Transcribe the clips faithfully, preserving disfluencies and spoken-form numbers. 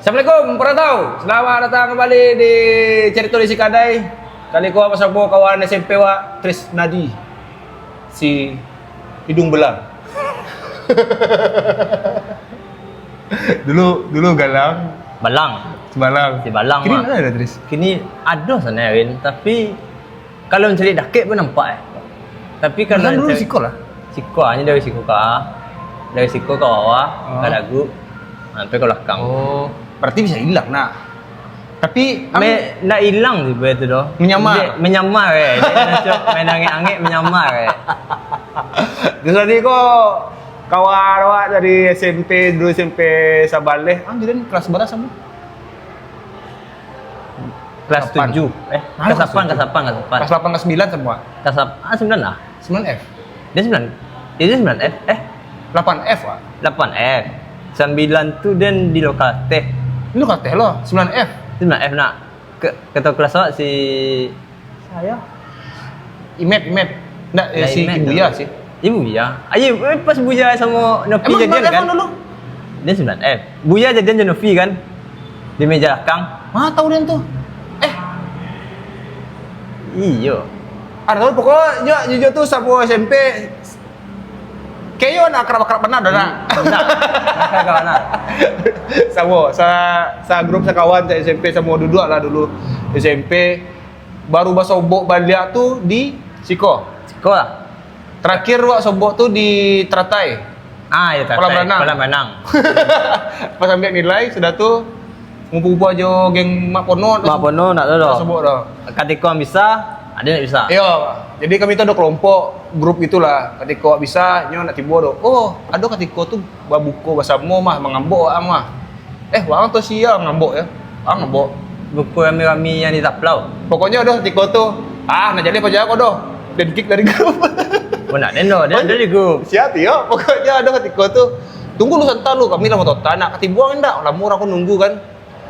Assalamualaikum, perantau. Selamat datang kembali di Cerita di Sikadai. Kali ko basamo kawan S M P wak, Tris Nadi. Si hidung belang. Dulu, dulu galang. Balang. Sebalang. Si balang. Kini mah. Mana ada, Tris? Kini ado sana, Rin, tapi kalau mancaliak dakek pun nampak, eh. Tapi kalau dulu mancaliak siko lah. Siko, hanyo dari siko ka, dari siko ka bawah, oh, ka dagu, sampai ka balakang. Oh, berarti bisa hilang nah. Tapi am- Me-, ndak hilang sih benda tu doh. Menyamar. Dia menyamar, eh. Dia macam main angek-angek, menyamar, eh. Terus tadi ko kawan awak dari S M P, dulu S M P Sabaleh. Ah, jadi kelas berapa sama? Kelas tujuh. Eh, kelas delapan, kelas delapan, kelas delapan. Kelas delapan, kelas sembilan semua. Kelas delapan, ah, sembilan lah. Sembilan F. Dia sembilan. Dia sembilan F. Eh, delapan F, Wak. Delapan F. Sembilan tu den di lokal teh. Ini lokal teh lo, sembilan F. Sembilan F nak. Ke, ketua kelas awak si Saya. Imet, Imet. Ndak, eh, si Imet Ibuya tu. Sih. Ibuya. Ayo, eh, pas Buya samo Nopi jadian kan? Emang sembilan F dulu? Dia sembilan F. Buya jadian jo Nopi kan? Di meja belakang. Mana tahu dia tu? Eh. Iyo. Ada tahu pokoknya jujur tu samo S M P. Kayo nak akrab-akrab benar dah nak. Benar. Akrab benar. Samo, sa, sa grup sakawan sa S M P samo duduak lah dulu. S M P baru basobok baliak tu di siko. Siko lah. Terakhir wak sobok tu di Teratai. Ah, ya, Kolam Teratai. Renang. Kolam renang. Pas ambiak nilai, sudah tu ngumpul-ngumpul jo geng Mak Pono tu. Mak Pono ndak ado doh. Sobok doh. Katiko bisa, ado ndak bisa. Iyo, jadi kami tu ado kelompok, grup gitulah. Katiko bisa, nyo nak tibo doh. Oh, ado katiko tu babuko basamo mah, mangambok ang mah. Eh, wang tu sia ngambok ya. Wang ngambok. Buku rami-rami yang di Taplau. Pokoknya udah tiko tu. Ah, nak jadi apa jago doh. Dan kick dari grup. Oh, nak den doh, den di grup. Siap yo. Pokoknya ada tiko tu. Tunggu lu santai lu, kami lah mau tota nak katibuang indak. Lama orang aku nunggu kan.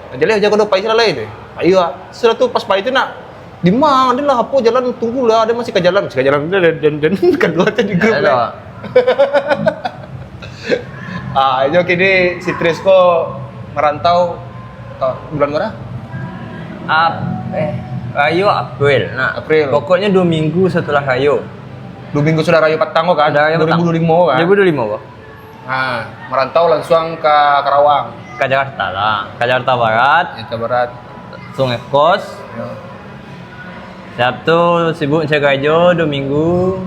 Nah, jadi aja kau pai sila lain deh. Ayo ah. Sudah tu pas pai tu nak. Di mana ada lah apa jalan tunggu lah, ada masih ke jalan, masih ke jalan dan dan, dan keluar tadi grup. Ada lah. Ah, iyo kini si Tris ko merantau ta-, bulan mana? Ap-, eh, rayo April. Nah, April. Pokoknya dua minggu setelah rayo. Dua minggu sudah rayo patang ko kan? Sudah rayo patang. Dua ribu dua puluh lima ko kan? Dua ribu dua puluh lima ko. Nah, merantau langsung ke Karawang. Ke Jakarta lah. Ke Jakarta Barat. Jakarta Barat. Sungai Kos. Ya. Siap tu sibuk cari karajo dua minggu.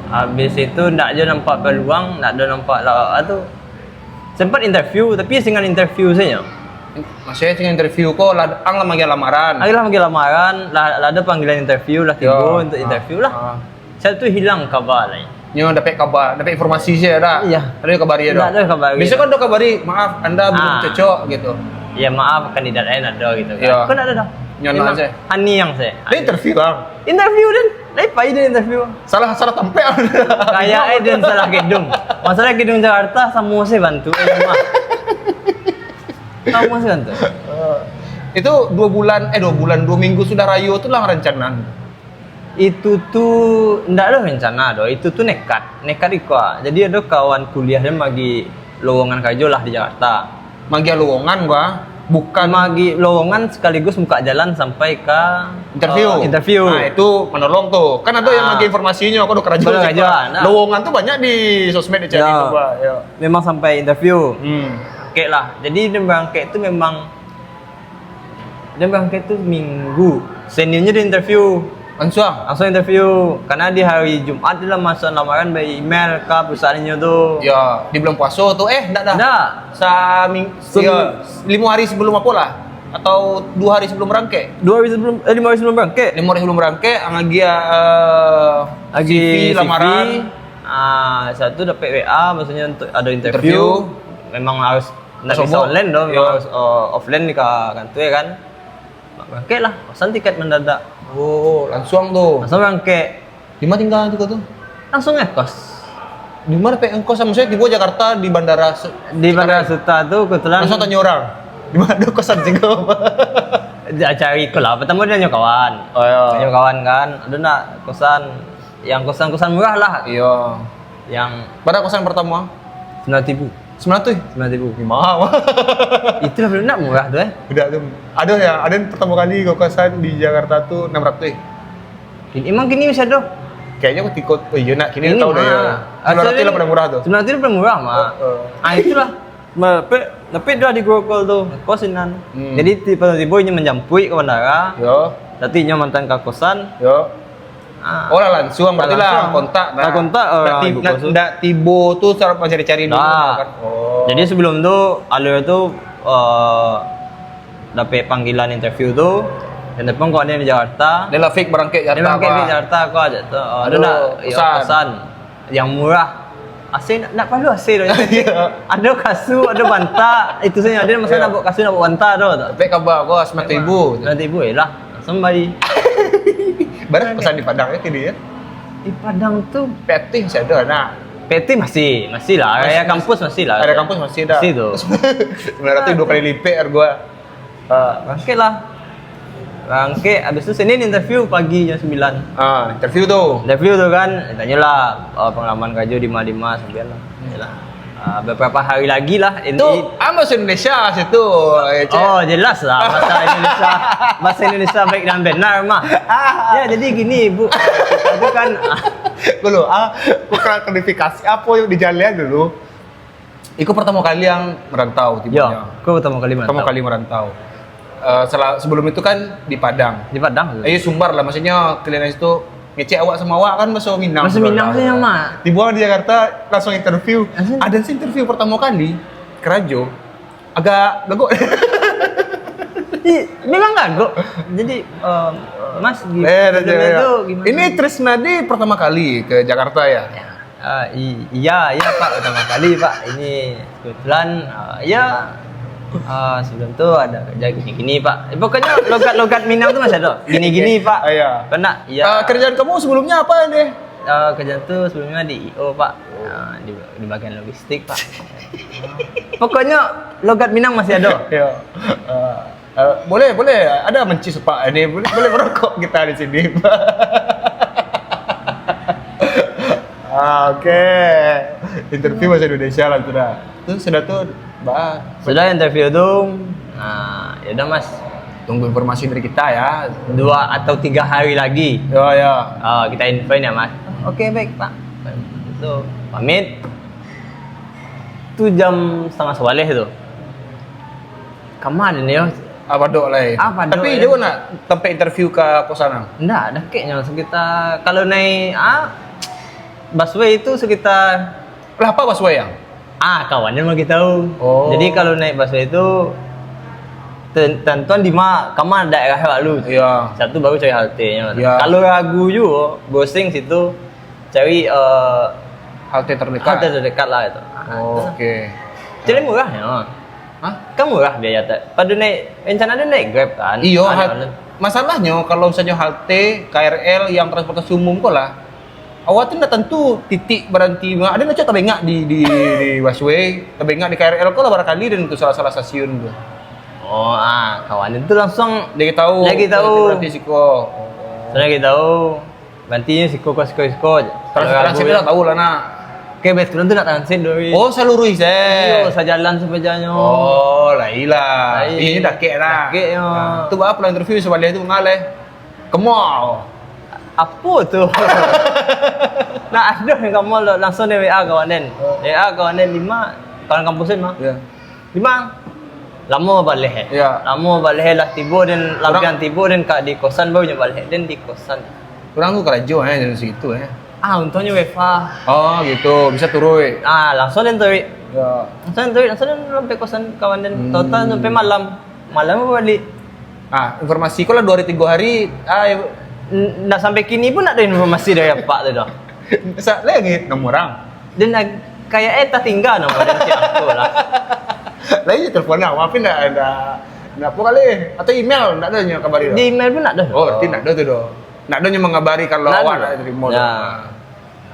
Habis itu ndak jo nampak peluang, ndak jo nampak lawak tu. Sempat interview, tapi singan interview sajo. Maksudnya singan interview ko lah, ang lah manggil lamaran. Ang lah manggil lamaran, lah, lah ada panggilan interview, lah tibo untuk interview lah. Ah. Siap tu hilang kaba lai. Nyo dapek kaba, dapek informasi sajo dah. Iya. Ada kabari dah. Ndak ada kabari. Biasa kan ada kabari, "Maaf, anda belum cocok," gitu. Ya, maaf, kandidat lain ada gitu kan. Iya. Kok ndak ada dah? Nyo memang ndak sajo. Hani yang sajo. Dia interview, Bang. Interview dan, lai pai dia interview. Salah, salah tampek. Kayak eh dia salah gedung. Masalah gedung Jakarta samo sajo bantu eh mah. Samo sajo bantu. Eh, itu dua bulan, eh, dua bulan, dua minggu sudah rayo tu lah rencana. Itu tu ndak ada rencana doh, itu tu nekat, nekat iko ah. Jadi ada kawan kuliah dia magi lowongan karajo lah di Jakarta. Magi lowongan ko ah, bukan magi lowongan sekaligus buka jalan sampai ka, interview. Eh, interview. Nah, itu menolong tu. Kan ada yang magi informasinyo, aku ada karajo. Ada karajo, nah. Lowongan tu banyak di sosmed dicari tu, Pak. Ya. Memang sampai interview. Hmm. Oke lah. Jadi dia berangkat tu memang Dia berangkat tu Minggu. Seninnya dia interview. Langsung? Langsung interview. Karena di hari Jumat dia lah masuk lamaran by email ke perusahaannyo tu. Ya, di bulan puasa tu. Eh, ndak dah. Ndak. Saming-, Sem- ya, lima hari sebelum apa lah? Atau dua hari sebelum berangkat? Dua hari sebelum, eh, lima hari sebelum berangkat. Lima hari sebelum berangkat, ang lagi, eh, lagi C V, C V, lamaran. Ah, satu dapat W A, maksudnya untuk ada interview. Interview. Memang harus Ndak bisa online doh, memang harus, eh, offline di ka kantua kan. Berangkat lah, pesan tiket mendadak. Oh, langsung tu. Langsung berangkat. Di mana tinggal tu kau tu? Langsung ngekos. Di mana pek ngekos? Maksudnya tiba Jakarta di bandara Su-, Di Bandara Suta tu kebetulan langsung tanya orang. Di mana ada kosan juga? Dia cari ko lah. Pertama dia tanya kawan. Oh, ya. Tanya kawan kan, ada nak kosan yang kosan-kosan murah lah. Iya. Yang berapa kosan pertama? Sembilan ribu. Sembilan ratus? Sembilan ribu. Ih, mahal. Itulah, belum nak murah tu, eh. Budak tu. Ada yang, ada yang pertama kali kau kosan di Jakarta tu enam ratus. Kini, emang kini masih ada? Kayaknya aku tikot. Oh iya, nak kini tahu dah ya. Sembilan ratus lah paling murah tu. Sembilan ratus paling murah mah. Ah, itulah. Tapi dah di Google tu, kos sinan. Hmm. Jadi tiba-tiba inyo manjampuik ka bandara. Yo. Tapi inyo mantan ka kosan. Yo. Ah. Oh lah, langsung berarti lah, langsung kontak lah. Lah kontak, oh, ndak ti-, ibu ndak, kos tu. Ndak tibo tu, sarap mancari-cari dulu kan. Oh. Jadi sebelum tu, Alur tu, eh, dapek panggilan interview tu, dan telepon kau ni di Jakarta. Dia lah fake barangkek Jakarta. Dia barangkek di Jakarta, kau ajak tu. Oh, ada kosan. Kosan yang murah. A C nak, nak perlu A C tu. Ada kasur, ada bantal. Itu saja. Ada masalah nak buat kasur, nak buat bantal tu. Tapi kabar kau sembilan ratus ribu. Sembilan ratus ribu je lah. Langsung bali. Barang pesan di Padang ya kini ya? Di Padang tu. P T masih ada nak? P T masih, masih lah. Area kampus masih lah. Area kampus masih ada. Masih tu. Sembilan ratus dua kali lipat harga. Ah, bangkit lah. Bangkit, habis tu Senin interview pagi jam sembilan. Ah, interview tu. Interview tu kan, tanyolah, ah, pengalaman kerja di ma-di ma sampai lah. Hmm. Yalah. Ah, beberapa hari lagi lah. Tu, ah, bahasa Indonesia situ, eh, Cek. Oh, jelas lah. Bahasa Indonesia, bahasa Indonesia baik dan benar mah. Ya, jadi gini, Bu. Itu kan, ah. Dulu, ah, aku klarifikasi apa yang di jalan dulu. Iko pertama kali yang merantau tibonya. Yo, iko pertama kali merantau. Pertama kali merantau. Eh, sela-, sebelum itu kan di Padang. Di Padang. Eh, Sumbar lah, maksudnya kalian itu ngecek awak sama awak kan bahasa Minang. Bahasa Minang tu yang mah. Tibo di Jakarta langsung interview. Langsung. Ada sih interview pertama kali, karajo. Agak gagok. Ih, memang gagok. Jadi, eh, Mas, gi-, eh, sebelum itu gimana? Ini Trisnadi pertama kali ke Jakarta ya? Ya. Ah, i-, iya, iya, Pak, pertama kali, Pak. Ini kebetulan, ah, ya, ah, sebelum tu ada kerja gini-gini, Pak. Eh, pokoknya logat-logat Minang tu masih ada. Gini-gini, Pak. Ah, iya. Kena, iya. Ah, kerjaan kamu sebelumnya apa, deh? Ah, kerjaan tu sebelumnya di I O, Pak. Oh. Ah, di, di bagian logistik, Pak. Pokoknya logat Minang masih ada. Ya. Ah. Eh, boleh, boleh. Ada mencis, Pak. Ini boleh, boleh merokok kita di sini. Ah, oke. Interview bahasa Indonesia lah sudah. Tu sudah tu, bah. Sudah interview tu, ah, ya udah, Mas. Tunggu informasi dari kita ya. Dua atau tiga hari lagi. Ya, ya. Ah, kita infoin ya, Mas. Oke, baik, Pak. Tu pamit. Tu jam setengah sabaleh tu. Kama den yo? Ah, padok lai. Ah, padok lai. Tapi jauah nak tampek interview ka kosan ang? Ndak, dakeknyo sekitar, kalau naik, ah, busway itu sekitar. Lah, apa busway ang? Ah, kawan den bagi tahu. Oh. Jadi kalau naik busway itu, ten-, tentuan di ma, kama daerah awak lu. Iya. Satu baru cari haltenyo. Iya. Kalau ragu juo, browsing situ, cari, eh, halte terdekat. Halte terdekat lah itu. Ah, oh, itu. Oke. Jadi murah ya. Hah? Kan murah biaya tak? Pada naik, rencana dia naik Grab kan? Iyo, ada hal-, online. Masalahnyo kalau misalnyo halte K R L yang transportasi umum ko lah, awak tu ndak tantu titik baranti. Ada nacak tabengak di, di, di busway, tabengak di K R L ko lah barangkali dan tu salah-salah stasiun tu. Oh, ah, kawan itu langsung lagi tahu. Lagi tahu. Berarti siko. Oh. Sudah lagi tahu. Barantinyo siko ko siko, siko. Kalau transit lah tahu lah nak. Oke, kebetulan tu nak transit doi. Oh, saluruih se. Iyo, sajalan sapajanyo. Oh, lai lah. Lai. Inyo dakek lah. Dakeknyo. Nah, tu baa pulang interview sabaleh tu, ngaleh. Ke mall. Apo tu? Nak ado yang ke mall tu, langsung dek W A kawan den. Oh. W A kawan den lima, kawan kampus den mah. Iya. Di ma? Lamo baleh. Ya. Lamo baleh lah tibo den, labian tibo den ka di kosan, baru nyo baleh den di kosan. Urang tu karajo, eh, dari situ, eh. Ah, untungnyo W F H. Oh, gitu. Bisa turuik. Ah, langsung den turuik. Ya. Langsung den turuik, langsung den sampai kosan kawan den. Hmm. Total sampai malam. Malam baru balik. Ah, informasi ko lah dua hari, tigo hari, ah, n-, ndak sampai kini pun ndak ado informasi dari apak tu doh. Sa-, lagi nomor urang. Den ag-, kayak, eh, tatingga nomor den si Angko lah. Lah, iyo, telepon lah. Tapi ndak, ndak, ndak apa kali. Atau email, ndak ado nyo kabari tu? Di email pun ndak ado. Oh, berarti ndak ado tu doh. Ndak ado nyo mangabari kalau awak ndak tarimo tu. Nah.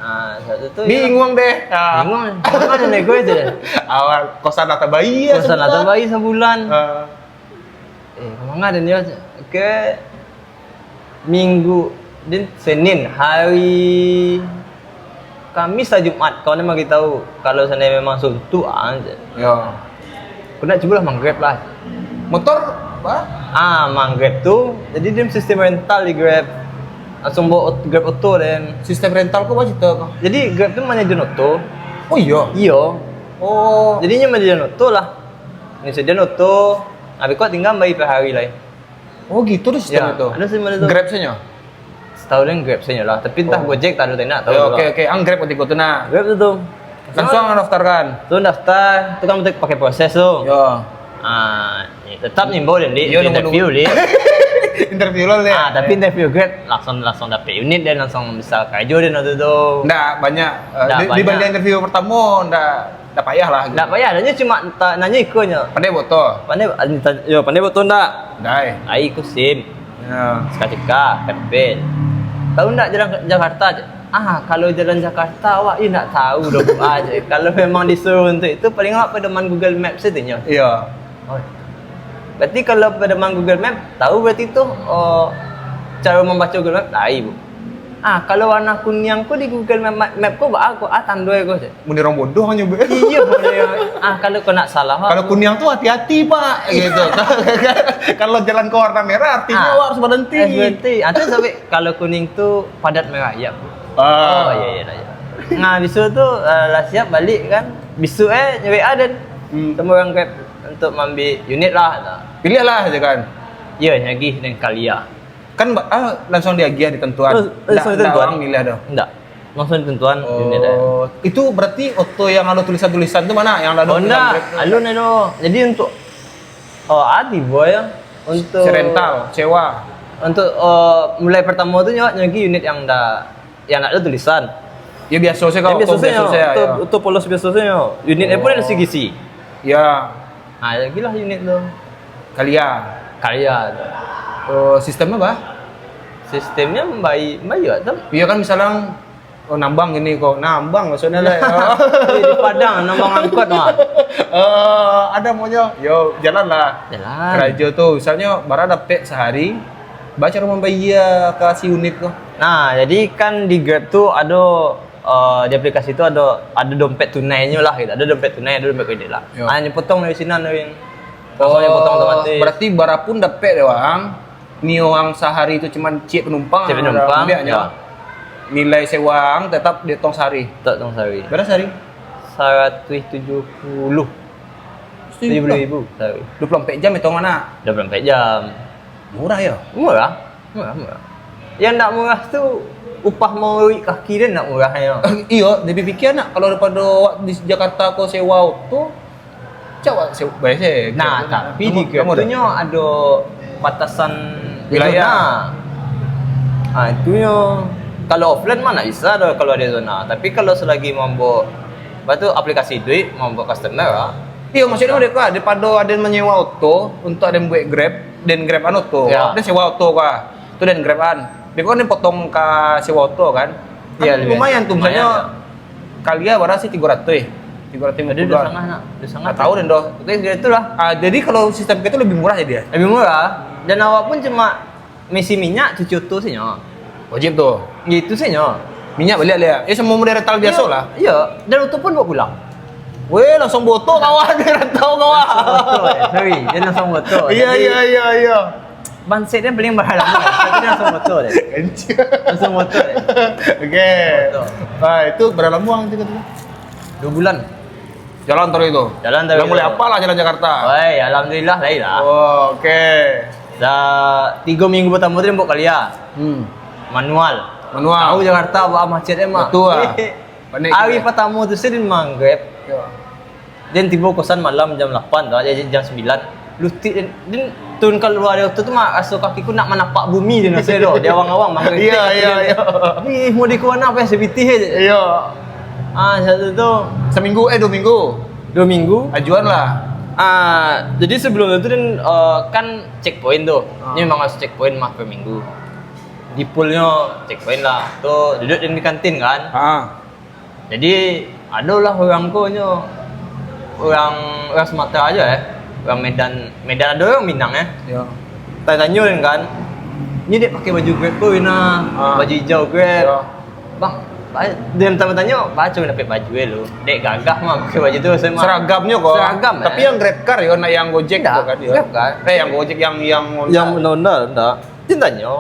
Ah, satu tu. Bingung deh. Ah. Bingung. Bingung deh, gue tu deh. Awak kosan lah tabayia sabulan. Kosan lah tabayia sabulan. Ah. Eh, ka manga den yo? Ke minggu, den Senin, hari Kamis lah Jumat, kawan mah tahu kalau sana memang suntuk ah. Yo. Aku nak cubalah manggrab lah. Motor apa? Ah, manggrab tu, jadi dia sistem rental di Grab. Langsung bawa ot- Grab Auto dan Sistem rental ko apa cerita ko? Jadi Grab tu manyadiakan oto. Oh iyo. Iyo. Oh. Jadinya manyadiakan oto lah. Manyadiakan oto, habis kau tinggal bayar per hari lah. Oh gitu tu sistem Ya, itu. Ada sistem itu. Grab saja. Setahu dan Grab saja lah. Tapi entah Oh. Gojek tak ada tak nak tahu. Ya, tu oke lah. Oke, ang Grab waktu itu nah. Grab tu tu. Langsung ang daftarkan. Tu daftar, tu kan betul pakai proses tu. Yo. Ah, tetap nimbau dan di Yo, interview nunggu-nunggu. Di. Interview lo ya. Ah, tapi interview Grab langsung langsung dapat unit dan langsung bisa kerja dan waktu tu. Ndak banyak. Uh, Ndak di, banyak. Dibanding interview pertama ndak ndak payah lah. Gitu. Ndak payah, hanya cuma ta- nanya iko nyo. Pandai boto. Pandai, yo pandai betul ndak? Dai. Ai ku sim. Ya. Seketika, kepet. Tahu ndak jalan Jakarta? Ah, kalau jalan Jakarta awak ni ndak tahu doh aja. Kalau memang disuruh untuk itu paling awak pedoman Google Maps saja nyo. Iya. Oh. Berarti kalau pedoman Google Map, tahu berarti tu oh, cara membaca Google Map lain, Bu. Ah, kalau warna kuniang ko di Google Map, Map, Map ko baa ko, ah tando ko je. Mun urang bodoh nyo be. Iya, boleh. Ah, kalau kau nak salah, Kalau kuniang tu hati-hati pak, gitu. Kalau jalan ke warna merah artinya Ah. awak harus berhenti. Eh, berhenti. Ah, tu sampai kalau kuning tu padat merah, ya. Bu. Ah. Oh, iya iya dah ya. Nah, bisu tu uh, lah siap balik kan. Bisu eh nyari Aden. Hmm. Temu orang Grab untuk ambil unit lah. Nah. Pilih lah aja kan. Ya, nyagi dan Kalia. Kan ba- ah, langsung diagiah ditentuan. Terus, eh, Ndak- sorry, ndak tentuan. Orang milih dah. Enggak. Langsung ditentuan unit eh. Oh, itu berarti oto yang ada tulisan-tulisan tu mana? Yang ada Oh, tulisan enggak. Grab tu? Alun ado. Jadi untuk oh, adi boy ya. Untuk Si rental, sewa. Untuk uh, mulai pertama tu nyo nyagi unit yang dah yang nak ada tulisan. Ya biasa saja kau. Yang biasa Oto biasa saja. saja, Untuk, ya. Untuk polos biasa saja. Unit eh pun Oh. ada segisi. Ya, Ha, lagi lah unit tu. Kalia. Kalia tu. Oh, sistemnya apa? Sistemnya baik baik tu. Iya kan misalnya oh, nambang ini kok. Nambang maksudnya lah. Ya. Di Padang nambang angkot mah. Eh, ada maunya. Yo, jalan lah. Jalan. Kerja tu, misalnya bara dapat sehari, baca rumah bayar kasih unit tu. Nah, jadi kan di Grab tu ada uh, di aplikasi tu ada ada dompet tunainyo lah gitu. Ada dompet tunai, ada dompet kredit lah. Yo. Ah, nyo potong dari sinan dari. Langsung nyo potong otomatis. Berarti bara pun dapat deh orang. Ni orang sehari tu cuma cek penumpang. Cek penumpang, Ambil aja. Ya. Nilai sewa ang tetap dihitung sehari. Tak tong sehari. Berapa sehari? Seratus tujuh puluh. Tujuh puluh ribu sehari. Dua puluh empat jam hitungan nak. Dua puluh empat jam. Murah ya? Murah. Murah, murah. Yang nak murah tu upah maurik kaki dia nak murah ya. Iyo, dia pikir nak kalau daripada awak di Jakarta kau sewa oto, cak awak sewa bayar se. Nah, tapi di Grab tu nyo ada batasan Wilayah. Zona. Ah, itu nyo kalau offline mah nak bisa dah kalau ada zona. Tapi kalau selagi mambuat apa tu aplikasi duit mambuat customer lah. Iyo, maksudnya mereka daripada ada menyewa oto untuk ada buat Grab dan Grab an oto. Ya. Ada sewa oto kah? Tu dan Grab an. Dia kan dia potong ka sewa oto kan. Kan Iya, lebih. Lumayan tu misalnya Lumayan, kali ya berapa sih tiga ratus? Tiga ratus lima Jadi puluh. dua setengah nak, dua setengah. Tak tahu deh doh. Tapi itulah. Ah, jadi kalau sistem itu lebih murah jadi ya. Lebih murah dan awak pun cuma misi minyak cuci oto saja. Wajib tu. Gitu saja. Minyak balik lihat. Eh semua model rental biasa lah. Iya, dan oto pun bawa pulang. Weh langsung botok kawan dia rantau kawan. Oto, eh. Sorry, dia langsung oto. Iya Jadi, iya iya iya. Banset dia paling mahal lah. Tapi dia langsung oto deh. Anjir. Langsung oto deh. Okey. Betul. Ah itu berapa lama orang tu kata? Dua bulan. Jalan terus itu. Jalan terus Dah mulai itu. Apa lah jalan Jakarta? Woi, alhamdulillah lain lah. Oh, okey. Dah tiga minggu pertama tu dia buat kalia. Hmm. Manual. Manual. Tahu Jakarta buat macet emang. Betul lah. Panik Hari kita. Pertama tu saya manggrab. Ya. Dan tiba kosan malam jam lapan tu, jadi jam sembilan. Lutik dan, dan turun keluar dari oto tu mah rasa kaki ku nak manapak bumi je rasa tu. Di awang-awang manggrab. Iya, iya, iya. Ni mau di kau nak apa sebitih je. Iya. Ah, satu tu Seminggu eh dua minggu. dua minggu. Ajuan lah. Ah, jadi sebelum itu kan uh, kan checkpoint tu. Ah. Ini memang harus checkpoint mah per minggu. Di poolnya checkpoint lah. Tu duduk di kantin kan. Ha. Jadi adolah orang ko nyo orang orang Sumatera aja eh. Orang Medan, Medan ada orang Minang eh. Ya. Tanya-tanya kan. Ni dia pakai baju Grab tu Ina. Ah. Baju hijau Grab. Ya. Bang, Ba-, dia tanyo-tanyo, "Baa kok dapek baju e lu?" Dek gagah mah pakai baju tu, maksudnyo mah. Seragamnyo ko. Seragam, Tapi eh. Yang Grab Car yo, nak yang Gojek Ndak, tu kan yo. Grab Car. Eh, yang Gojek, yang yang Honda. Yang Honda, ndak. Dia tanyo,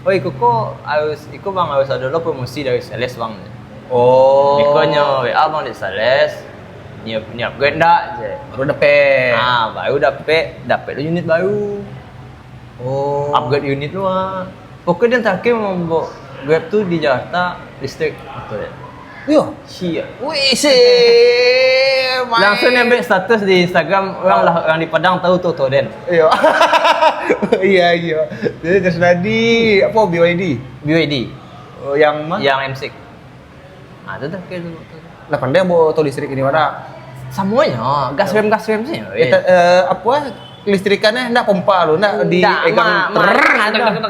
"Oh, iko ko harus, iko bang harus ado lo promosi dari sales bang." Oh. Iko nyo W A bang dek sales, nyo, nyo upgrade ndak, cek. Baru dapek. Ah, baru dapek, dapek lo unit baru. Oh. Upgrade unit lo ah. Pokoknyo yang terakhir mambaok Grab tu di Jakarta listrik. Betul ya? Yo. Sia. Wih, se. Langsung dia ambil status di Instagram, orang lah, orang di Padang tahu tu, tu den. Iyo. Iya, iya. Jadi terus tadi apa, B Y D? B Y D. Oh, yang mah? Yang M six. Ah, tu dah kira tu. Lah, pandai buat oto listrik ini mana? Samuanya, gas rem, gas rem sih. Eh, ta- eh, apa? Listrikannya ndak pompa lo, ndak di Ndak, egang. ma- ma-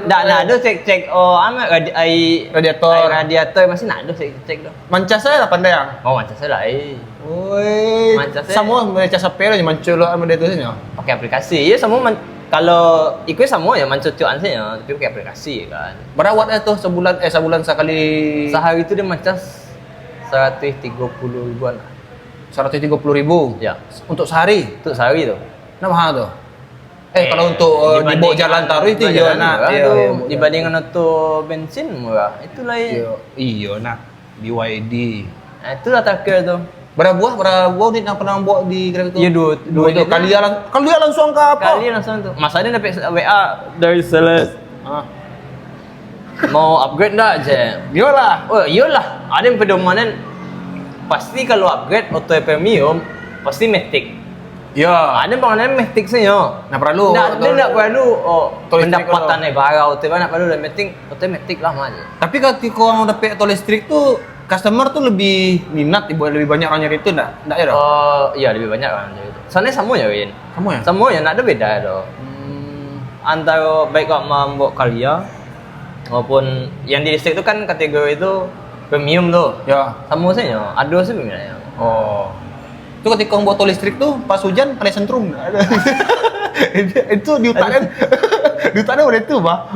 ndak, ndak ada cek-cek, oh, amat radi-, ai, Radiator. ai radiator masih ndak ada cek-cek tu. Mancas saya lah pandai yang. Oh, mancas saya lah, eh. Oi. Mancas saya. Sama mancas apa lo, manculo sama dia tu sih. Pakai aplikasi. Ya, semua man- kalau ikut sama ya, mancucuan sih ya, tapi pakai aplikasi kan. Berapa watt eh tu sebulan, eh, sebulan sekali? Sehari tu dia mancas seratus tiga puluh ribuan lah. Seratus tiga puluh ribu. Ya. Untuk sehari. Untuk sehari tu. Nak mahal tu. Eh, kalau untuk eh, dibawa jalan taruh itu dibawa iya jalan nak. murah Iya, tu. iya. Dibandingkan oto bensin murah. Itulah Iya, iya nak. B Y D. Nah, itulah terakhir tu. Berapa buah, berapa buah ni yang pernah buat di Grab itu? Iya, dua, dua Dua tu. unit. Kali lang-, kali langsung ke apa? Kali langsung tu. Masa dia dapat W A dari sales. Ah. Mau upgrade ndak je? Iyalah. Oh, iyalah. Ada yang pedoman kan. Pasti kalau upgrade oto premium, pasti matic. Ya. Ada bang, ada matic saja. Nak perlu Ndak, oto-, dia ndak perlu oh, oto listrik pendapatan yang barau tu, nak perlu dah matic, oto matic lah mah. Tapi kalau kau orang dapat oto listrik tu, customer tu lebih minat, ibu, lebih banyak orang nyari tu ndak? Ndak ya dah? Oh, iya, lebih banyak orang macam itu. Soalnya sama ya, Win. Sama ya? Sama ya, ndak ada beda tu. Hmm. Antara baik kau mambawa Kalia maupun yang di listrik tu kan kategori itu premium tu. Ya. Sama saja, ada sih bedanya. Oh. Tu ketika orang buat oto listrik tu, pas hujan, kena sentrum. Itu di utak kan? Di utak dia boleh tu, bah.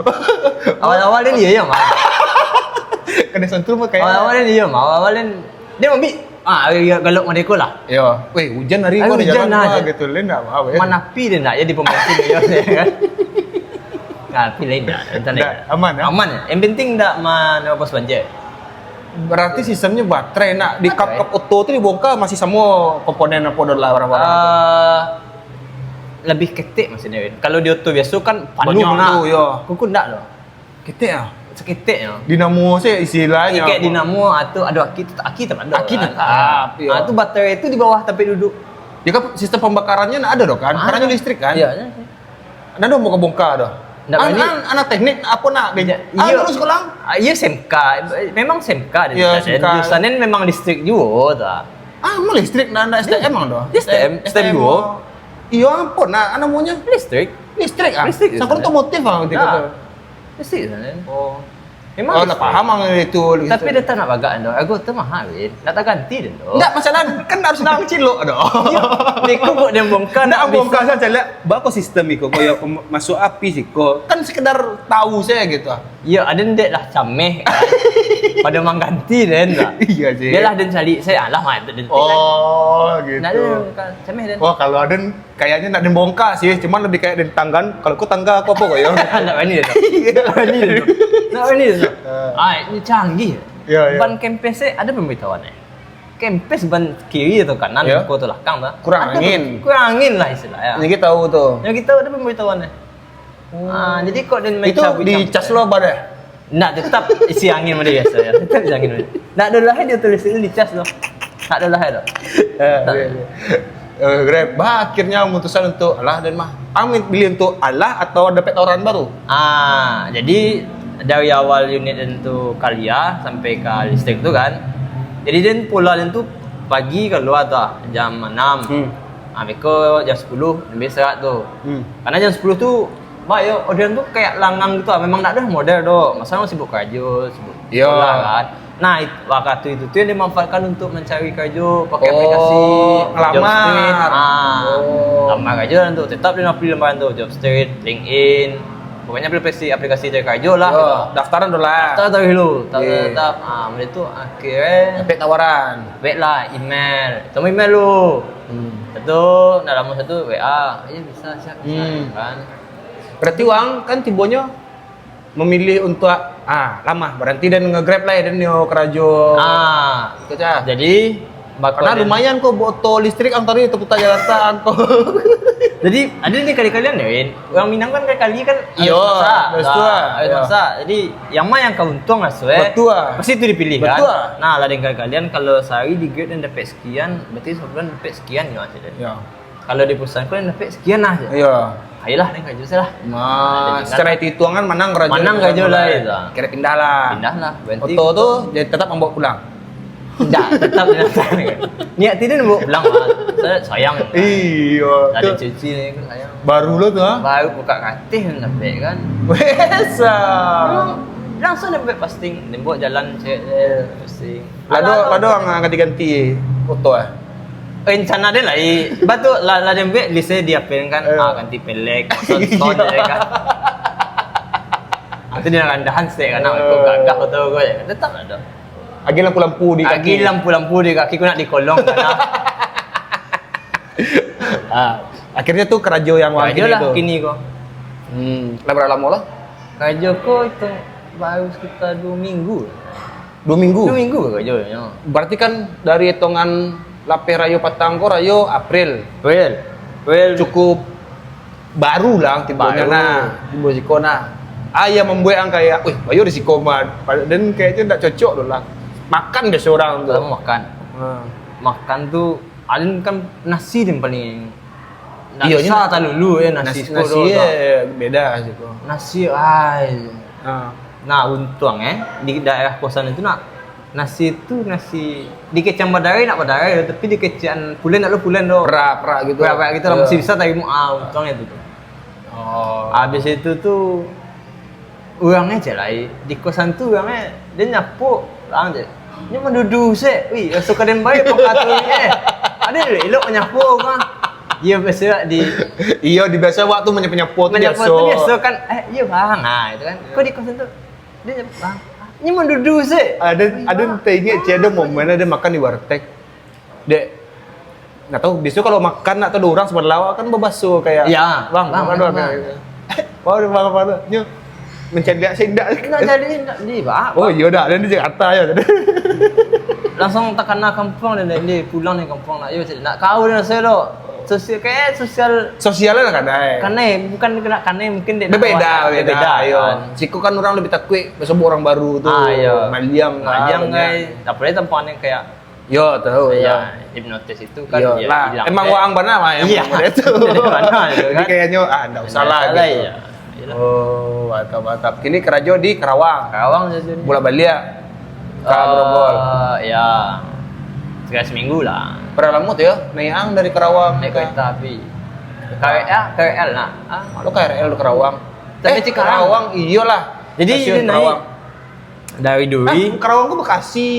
Awal-awal dia iya ya, mah. Kena sentrum kayak. Awal-awal dia iya, mah. Awal-awal dia dia ambil ah, galok mereka lah. Ya. Weh, hujan hari Hari kau di hujan jalan lah lah je. Gitu, lain nak apa ya? Mana api dia nak jadi pembantu dia kan. Nah, api lain dah. Entah Ndak, lain. aman, ya? Aman. Yang penting tak mana bos banjir. Berarti sistemnya baterai nak di Baterai. cup-cup oto tu dibongkar masih sama komponen apa dolar apa-apa. Ah, lebih ketek maksudnya, Win. Kalau di oto biasa kan penuh Banyak nak. Tu, ya. Kuku ndak tu. Ketek ah. Seketek ya. Dinamo sih istilahnya. Kayak Apa? Dinamo atau ada aki tetap aki tetap ada. Aki kan? tetap, ya. Ah, tu baterai tu di bawah tapi duduk. Ya kan sistem pembakarannya nak ada doh kan? Ah. Karena listrik kan? Iya, iya. Ada mau kebongkar doh. Ndak Ah, berani. Anak, anak teknik apa nak? Iya, Ah, iya. Lulus sekolah? Ah, iya S M K. Memang S M K dia. Iya, Jurusan S M K. Jurusan ni memang listrik juga tu. Ah, mau listrik nak nak S T M doh. Dia S T M, S T M dua. Iya, apa nak namanya? Listrik. Listrik ah. Listrik, Sangkut Ustaz. Otomotif ah ketika Nah. tu. Listrik sana. Oh. Memang Oh, listrik. Nak paham ah itu. Tapi dia tak nak bagak tu. Aku tu mahal, Win. Nak tak ganti dia tu. Enggak masalah kan harus nak cilok doh. Dia kok dia bongkar Nak nak bongkar saja lah. Bako sistem iko kau yang pem- masuk api siko. Kan sekedar tahu saya gitu. Ya, ada ndek lah cameh. Pada mangganti dan tak. Iya sih. Biarlah dan cari saya lah mah itu dan. Oh, gitu. Nak ada kan cameh dan. Wah, kalau ada kayaknya nak dibongkar sih, cuman lebih kayak ditanggan. Kalau kau tangga aku apa kau ya? Nak berani dia. Nak berani dia. Nak berani dia. Eh. Ah, ini canggih. Ya, ya. Ban kempes saya ada pemberitahuan eh. Kempes ban kiri atau kanan Ya. kau tu belakang tu. Kurang Ada angin. pem- Kurang angin lah istilahnya. Jadi kita tahu tuh. Yang kita ada pemberitahuan eh. Ah, jadi kok dia main Itu cabut-cabut. Dicas lo apa dah? Nak tetap isi angin macam biasa ya. Tetap isi angin macam. Nak ada lah dia tulis itu dicas tu. Tak ada lah tu. Eh, iya, iya. Eh, Grab, bah akhirnya memutuskan untuk alah dan mah. Amin pilih untuk alah atau dapat tawaran baru? Ah, jadi dari awal unit itu Kalia sampai ke listrik tu kan. Jadi dia pula dia tu pagi keluar tu ah, jam enam. Hmm. Ah, beko jam sepuluh lebih serak tu. Hmm. Karena jam sepuluh tu, bah, yo, orderan tu kayak langang gitu lah. Memang tak ada model tu. Masa orang sibuk kerja, sibuk Yo. sekolah kan. Nah, it, waktu itu tu yang dimanfaatkan untuk mencari kerja pakai Oh, aplikasi ngelamar. Jobstreet. Ah, Oh. lamar kerja tu. Tetap dia nak pilih lamar tu, Jobstreet, LinkedIn. Pokoknyo aplikasi, aplikasi cari karajo lah. Yo, gitu. Daftaran dulu lah. Daftar taruih dulu. Daftar, Iya. daftar. Ah, mulai tu akhirnyo Dapek tawaran. Dapek lah email. Temu email lu. Hmm. Itu ndak lamo satu W A. Iya, bisa, siap, bisa, Hmm. kan. Berarti wang kan tibonyo memilih untuk, ah, lamo, berarti dan nge-grab lah, dan yo karajo. Ah, Kecah. jadi, Karena lumayan ko, oto listrik ang tadi taputar Jakarta ang ko. Jadi, ado ni kali-kalian yo, Win. Urang Minang kan kali-kali kan Iyo, harus masak. betul Nah, lah. harus Iyo. masak. Jadi, yang ma yang ka untuang lah, Su, eh. Betul lah. Pasti tu dipilih, kan? Betul lah. Nah, lah dengan kalian, kalau sehari di-grade dan dapek sekian, berarti sebulan dapek sekian yo, hasilnyo. Iyo. Kalau di perusahaan ko yang dapek sekian lah je. Iyo. Ayolah, nih karajo salah. Nah, Nah, jadi secara kan hitung-hitungan manang karajo Manang di perusahaan karajo lah, lah. itu. Kira pindah lah. Pindah lah, berhenti. Oto tu jadi tetap mambawa pulang. Ndak, tetap di dalam. Niat tidak nak bawa pulang lah. Saya sayang. Iyo, Ada tu cuci ni kan sayang. Baru lo tu, ha? Baru buka katil sampai kan. Wesa. Langsung dia buat posting, dia buat jalan cek dia posting. Lado, Alah, lado ang ganti-ganti oto, eh? Rencana dia lain. Betul lah, lah dia buat list dia di H P kan. Eh. Ah, ganti pelek, masuk sound dia kan. Nanti dia randahan stek kan, nak Eh. kau gagah oto kau ya. Tetap lah tu. Agi lampu-lampu di kaki. Agi lampu-lampu di kaki, kau nak dikolong kan. Ah, akhirnyo tu karajo yang wang Karajo kini lah tu. kini ko. Hmm, lah berapa lamo lah? Karajo ko itu baru sekitar dua minggu. Dua minggu? Dua minggu karajo nyo. Berarti kan dari hitungan lapeh rayo patang ko rayo April. April. April. Cukup baru lah tibonyo Baru. nah, tibo siko nah. Ah, yang membuat ang kayak, "Wih, bayo di siko mah." Pad-, dan kayaknya ndak cocok tu lah. Makan biasa orang tu. Kalau makan. Ha. Makan tu, alun kan nasi yang paling, ndak Iyo, bisa nyo talulu ya nasi nasi, siko nasi tu, eh, beda siko. Nasi, ai. Ha. Nah, untuang eh, di daerah kosan itu nak, nasi tu nasi, dikecek ang badarai nak badarai, tapi dikecek ang pulen nak lo pulen tu. Perak-perak gitu. Perak-perak gitu lah, Iyo. masih bisa tarimo. Ah, untuang itu tu. Oh. Habis itu tu, urangnya cek lai. Di kosan tu urangnya, dia nyapu lah je. Dia mandudu se. Wih, raso kaden baik pangkat tu ni, eh. Ada elok-elok manyapu kan. Iya, biasa di Iyo, di biasa waktu manyapu-nyapu tu manyapu biasa. tu biasa kan. Eh, iya bang. Nah, itu kan. Kok di kosan tu? Dia nyapu, bang. Ini mandudu se. Ada, ada teringat cek ada momen ada makan di warteg. Dek, nggak tahu, biasa kalau makan nak tahu orang sebelah lawak kan bebaso kayak, Ya, "Bang, bang, makan bang, dulu, bang." Bang, bang, bang, bang. Nyo, mencari lihat sih, ndak. Nggak jadi, nggak di, Pak. Oh, iya dah, dan di Jakarta ya. Langsung takana kampung dan dia pulang dari kampung nak, yo, cari nak kau dan saya lo. Sosial, kayak sosial Sosial lah kadai. Kanai, bukan kena kanai, mungkin dia nak Bebeda, awak, beda, beda, ayo. kan. Siko kan orang lebih takut, sebab orang baru tu, Ah, iya. maliang lah, Maliang, banyak. guys. Apalagi tempat yang kayak Yo, tahu, Iya, ya. hipnotis itu kan Yo, ya lah. hilang. Emang Eh, waang bana mah yang iya. model tu. Dari mana tu Jadi kan? kayaknya, ah, ndak usah Ndak lah usah lah, gitu. iya. Iyalah. Oh, mantap, mantap. Kini karajo di Karawang. Karawang saja ni. Bolak baliak ka Eh, Grogol. ya. Sekali seminggu lah. Berapa lama tu ya? Naik ang dari Karawang Naik ke kereta api. K R L, K R L nak. Ah. Lo K R L di Karawang. Tapi Eh, Cikarang. Karawang, iyalah. Jadi, Stasiun dia naik Karawang. Dari Duri. Ah, Karawang tu Bekasi.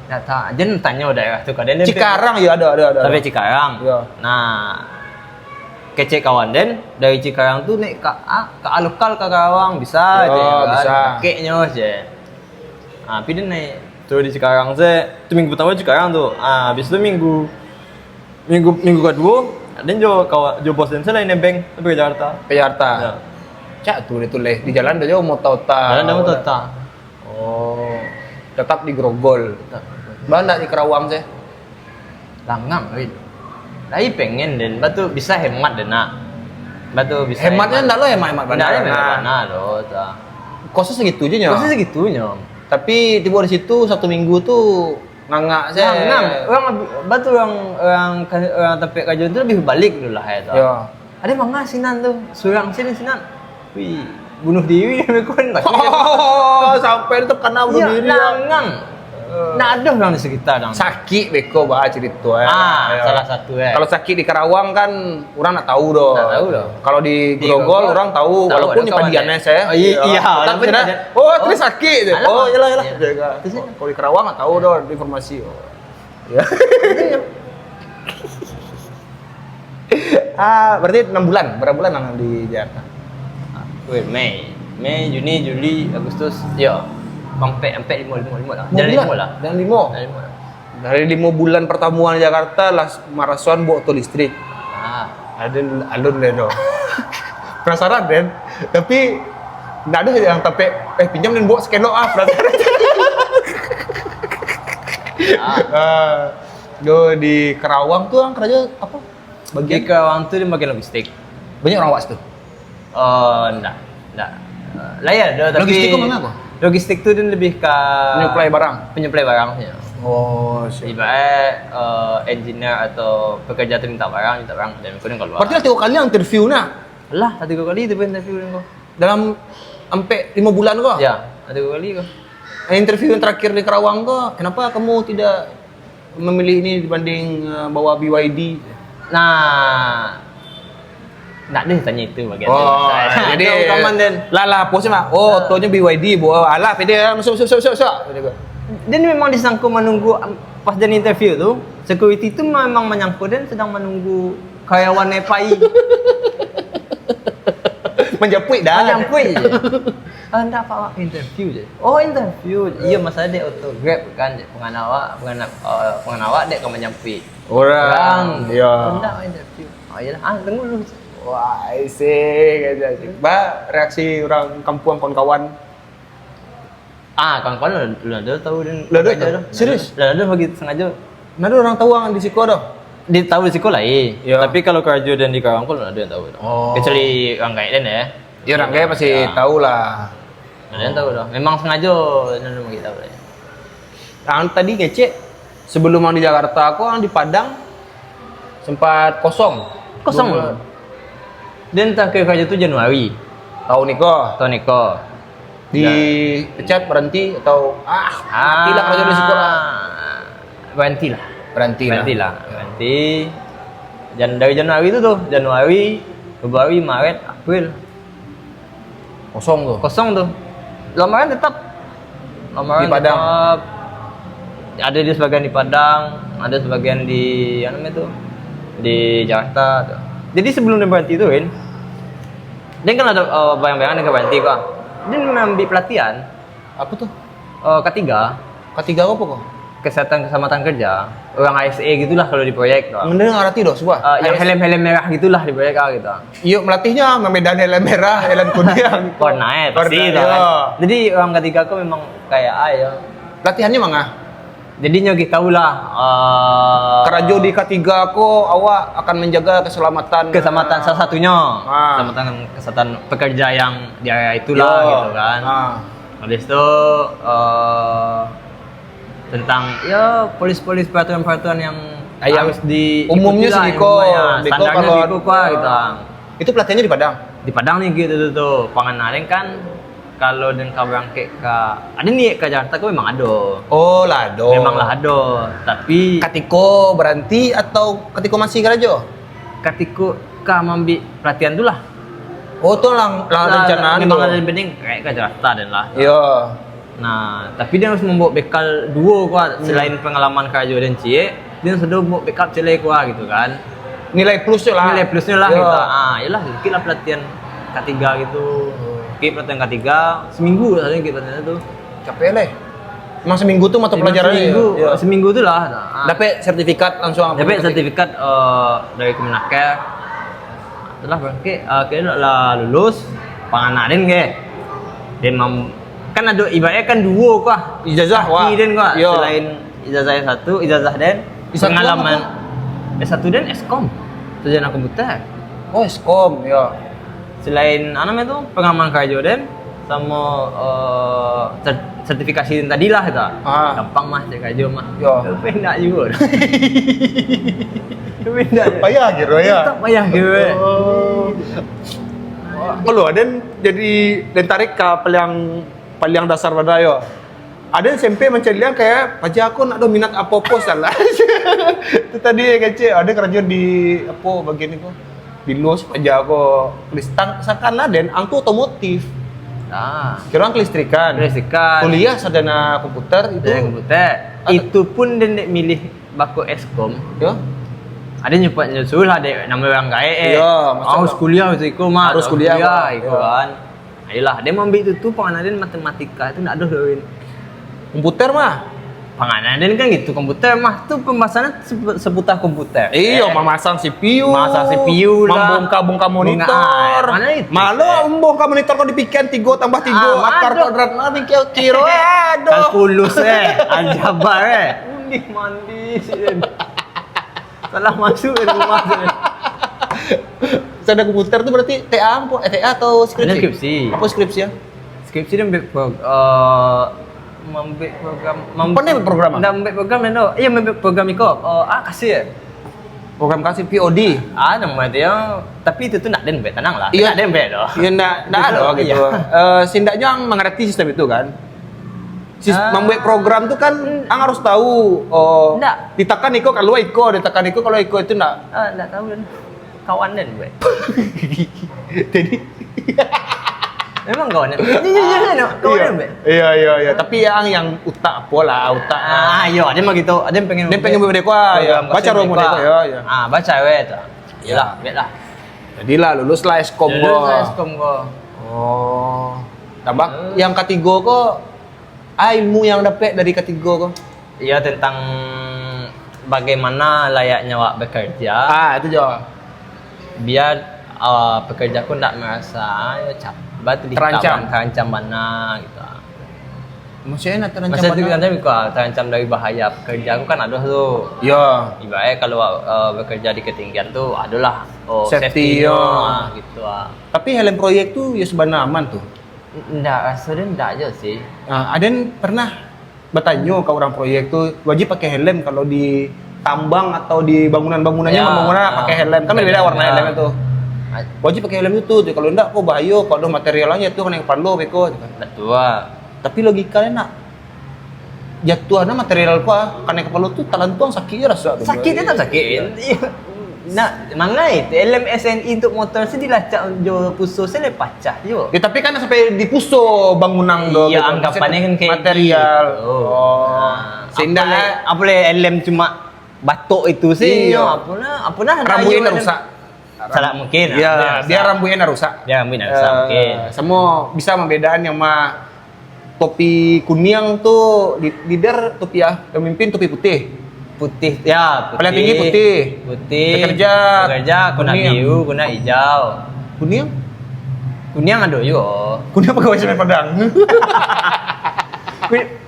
Tak tahu. Jan tanyo daerah tu, kadang dia Cikarang, ya, ada, ada, ada, Sampai ada. Cikarang. Ya. Nah, kecek kawan den, dari Cikarang tu naik ka, ah, ka lokal ka Karawang, bisa Ya, je, kan? bisa. Pakeknyo je. Ah, tapi dia naik tu di Cikarang se, tu minggu pertama Cikarang tu. Ah, habis tu minggu, minggu, minggu kedua, den jo kawan, jo bos den se lain nebeng, tapi ke Jakarta. Ke Jakarta. Ya. Cak tu dia tu leh, di jalan dah jauh mota-ota. Jalan dah mota-ota. Oh, tetap di Grogol. Tetap. Baa ndak di Karawang se? Langang, weh. Lai pengen den, batu bisa hemat den nak. Batu bisa Hematnya hemat. ndak lo hemat-hemat Ndak bana, hemat nah. bana lo, ta. Kosnya segitu je nyo. Kosnya segitu nyo. Tapi tibo di situ satu minggu tu ngangak se. Langang. Orang, batu orang, orang, orang tampek karajo tu lebih balik dulu lah, ya, ta. Yo. Ado manga sinan tu, surang sini sinan. Wih, bunuh diri mereka ni. Oh, sampai tu kena bunuh Iya, diri, ya. langang. Eh. Ndak ado urang di sekitar dang. Sakik beko ba cerito, eh. Ah, Ya. salah satu, eh. Kalau sakik di Karawang kan urang ndak tahu doh. Ndak tahu doh. Kalau di Di Grogol Grogol urang tahu, tahu, walaupun ada di kawan Pandian dia. eh, saya. Oh, iya, Iya. iya, Tapi walaupun sudah, ada. "Oh, Oh. terus sakik." Alah. "Oh, iyalah, iyalah." Iya. Jaga. Terus Kalau di Karawang ndak tahu doh informasi. Oh. Ya. Ah, berarti enam bulan. Berapa bulan nang di Jakarta? Weh, Mei. Mei, Juni, Juli, Agustus. Yo. Ampek, ampek, limo, limo, limo lah. Limo Jalan bulan? Limo lah. Jalan limo. Jalan limo lah. Dari limo bulan pertama di Jakarta lah marasoan bawa oto listrik. Ah. Ada alun deh tu. Penasaran kan? Tapi ndak ada yang sampai eh pinjam dan bawa sekelok ah penasaran. Ah. Ah, do di Karawang tu kan kerja apa? Bagian Di Karawang tu dia bagian logistik. Banyak orang awak situ. Oh, ndak. Ndak. Uh, lah ya, dah, tapi Logistik tu manga apa? Logistik tu dia lebih ke Penyuplai barang. Penyuplai barang ya. Oh, siap. Ibarat uh, engineer atau pekerja tu minta barang, minta barang dan kau keluar. Berarti lah tiga kali interview nah. Lah, tiga kali tu pun interview dengan kau. Dalam sampai lima bulan kau? Ya, tiga kali kau. Interview yang terakhir di Karawang kau, kenapa kamu tidak memilih ini dibanding uh, bawa B Y D? Nah, nak deh tanya itu bagian Oh, tu. jadi Kau kaman dan lah lah apa sih mak? Oh, otonya B Y D, bawa alah pede masuk masuk masuk masuk masuk. Kata dia. Dia ni memang disangka menunggu um, pas dia interview tu, security tu memang menyangka dan sedang menunggu karyawan nepai. Menjapuik dah. Menyampui je. Ah, hendak Pak Wak interview je. Oh, interview. Iya, masa dek auto Grab kan, dek penganawak, penganawak, uh, penganawak dek ka menyampui. Orang. Ya. Hendak interview. Oh, iyalah. Ah, tunggu dulu. Wah, I see. Kata cik. Ba, reaksi orang kampung kawan-kawan. Ah, kawan-kawan lu, lu ada tahu dan Lu ada sengaja tahu? tu. Serius? Lu ada bagi sengaja. Nah, ada orang tahu orang di siko dah. Dia tahu di siko lah eh. Ya. Tapi kalau kerja dan di Karawang pun ada yang tahu. Dah. Oh. Kecuali orang gaib dan ya. Ya orang kaya pasti Ya. tahu lah. Ada yang tahu dah. Memang sengaja dan bagi tahu lah. Yang tadi ngecek sebelum yang di Jakarta kok yang di Padang sempat kosong. Kosong. Dua bulan. Dan terakhir kerja tu Januari. Tahun ni kok Tahun ni kok. dipecat berhenti atau ah matilah kerja di siko lah. Berhentilah. Berhentilah. Berhentilah. Berhenti. Jan dari Januari tu tu. Januari, Februari, Maret, April. Kosong tu. Kosong tu. Lamaran tetap. Lamaran Di Padang. Tetap. Ada di sebagian di Padang, ada sebagian di apa namanya tu? Di Jakarta tu. Jadi sebelum dia berhenti tu kan, dia kan ada uh, bayang-bayang dia berhenti kok. Dia mengambil pelatihan Apa tu? uh, ketiga Ketiga apa kok? kesehatan keselamatan kerja, orang I S A gitulah kalau di proyek tu. Mending arti doh, suah. Uh, yang helm-helm merah gitulah di proyek ah gitu. Iyo melatihnya membedakan helm merah, helm kuning. Warna eh pasti Warna, itu kan. Iya. Jadi orang ketiga aku memang kayak ah ya. Latihannya manga? Jadinya kita tahulah uh, Karajo di ketiga ko awak akan menjaga keselamatan keselamatan salah satunya. Ah. Keselamatan kesehatan pekerja yang di area itulah Yo. Gitu kan. Ah. Habis tu uh, tentang ya polis-polis peraturan-peraturan yang Ah, yang harus di umumnya ikutilah, sediko, umumnya. Diko Standarnya kalau sediko kuah gitu. Ah. Itu pelatihannya di Padang. Di Padang ni gitu tu. Pangan lain kan kalau dengan kau berangkat ke ada niat ke Jakarta kau memang ada. Oh, lah do. Memang lah ada. Tapi Katiko berhenti atau katiko masih karajo? Katiko ka mambi pelatihan tu lah. Oh, tu lang, lang rencana Memang tu. Ada pending kayak ke Jakarta dan lah. Yo. Nah, tapi dia harus membawa bekal dua kuah selain pengalaman kerja dan ciek, dia harus ada bawa bekal ciek kuah gitu kan. Nilai plus tu lah. Nilai plusnya lah Yo. Gitu. Ah, yalah, sikit lah pelatihan ketiga gitu. Sikit pelatihan ketiga, seminggu lah sikit pelatihan tu. Capek leh. Emang seminggu tu mata pelajaran seminggu, Yo. Seminggu tu lah. Ah. Dapat sertifikat langsung apa? Dapat sertifikat uh, dari Kemenaker. Itulah bangkit, uh, kira lah lulus, pangana den ke. Den mam kan ada ibaratnya kan dua kuah. Ijazah, wah. Kaki den kuah. Yo. Selain ijazah yang satu, ijazah den Ijazah pengalaman. apa? S satu den Eskom. Sarjana komputer. Oh, Eskom, ya. Selain apa namanya tu, pengalaman kerja den sama uh, ser- sertifikasi den tadi lah gitu. Ah. Gampang mah cari kerja mah. Yo. Tapi nak juga. Tapi nak juga. Payah gitu ya. Tak payah gitu. Eh. Oh. Kalau ada jadi dan tarik ke paling paling dasar pada yo. Ada yang sampai mencari yang kayak paja aku nak ada minat apa-apa salah. Itu tadi yang kecil ada kerja di apa bagian itu. Di los paja aku listang seakan lah dan angku otomotif. Ah. Kira orang kelistrikan. Kelistrikan. Kuliah sarjana komputer itu. Dia komputer. Ah. Itu pun dia nak milih bako Eskom. Ya. Ada nyupat nyusul lah dek nama orang gaek eh. Ya, maksud Harus lah. Kuliah macam itu mah. Harus Tak kuliah, kuliah Bang. itu Ya. Kan. Ayolah, dia maambil itu tu, panganan dia matematika tu ndak ada doh, Win. Komputer mah. Panganan dia kan gitu, komputer mah tu pembahasannya sepu- seputar komputer. Iyo, Eh, mamasang C P U, Mamasang C P U lah. Membongkar-bongkar monitor. Bongkar, ah, mana itu? Malah membongkar monitor kau dipikiran tigo tambah tigo, Ah, akar aduh. kuadrat mah pikir kiro, eh, aduh. Kalkulus, eh, aljabar, eh. Undi mandi sih. Salah masuk ke rumah tu. Saya ada komputer tu berarti T A ampo, eh, T A atau skripsi? Ada skripsi. Apa skripsi ya? Skripsi dia ambil pro, uh, ambil program, mam- Pandai ambil program, ah? Dah ambil program dia tu. Iya, ambil program iko. Uh, ah, kasih ya. Program kasih P O D. Ah, nama dia. Tapi itu tu nak den bet, tenang lah. Iya. Nak den bet doh. Ya ndak ndak ada gitu. Iya. Eh, sindaknya mengerti sistem itu kan. Sis, Ah. Membuat program tu kan ang harus tahu, oh, Ndak. ditekan iko keluar iko, ditekan iko keluar iko itu ndak. Ah, ndak tahu kan. Kawan den bet. Jadi Memang kawan den. Iya, iya, iya, no. Kawan den bet. Iya iya iya, tapi yang yang utak apa lah, utak. Ah, yo, dia mah gitu. Dia pengen Dia pengen buat dekoa, ya. program Baca kasih romo dekoa. Dekoa, ya, ya. Ah, baca weh tu. Yalah, bet lah. Jadilah lulus lah eskom Lulus ko. lah eskom ko. Oh. Tambah Hmm. yang ketiga ko, ah, ilmu yang dapat dari ketiga ko. Ya, tentang bagaimana layaknya awak bekerja. Ah, itu jo. Biar uh, pekerja ku ndak merasa ya, cap, bat- Terancam. Terancam bana gitu. Maksudnya nak terancam Maksudnya tu mana? Kan tadi kau terancam dari bahaya pekerja ku kan ada tu. Ya. Ibarat kalau uh, bekerja di ketinggian tu adalah oh, Safety, safety-nya ya. Ah, gitu ah. Tapi helm proyek tu ya sebenarnya aman tu. Ndak, rasa dia ndak aja sih. Nah, aden pernah bertanya ke orang proyek tu wajib pakai helm kalau di tambang atau di bangunan-bangunannya Ya, membangunan ya. Pakai helm kan beda warna Ya. helm tu. Ah, Wajib pakai helm itu tu. Kalau enggak kok bahaya, kalau ada material aja tuh kena kepala beko gitu kan. Betul. Tapi logikanya nak jatuh ada material apa kena kepala tu talantuang sakitnya rasa tu. Sakit tetap sakit. Iya. Nah, mangai tu helm S N I untuk motor sih dilacak jo puso sih pacah yo. Ya tapi kan sampai di puso bangunan tu. Iya, Gitu. anggapannya kan kayak Material. Gitu. Oh. Nah, Sehingga apa le, apa le helm cuma batok itu sih. Iya. Yo, apa nah, apa nah Rambutnya helm. Rusak. Salah mungkin. Ya, ah, dia rambutnya rusak. Dia rambutnya rusak, Eh, mungkin. Semua bisa membedaan yang mah topi kuning tu li- leader topi ah, pemimpin topi putih. Putih, ya, putih. Paling tinggi putih. Putih. Pekerja Pekerja, kena kuning. Biru, kena hijau. Kuning? Kuning ada juga. Kuning apa kau sampai padang?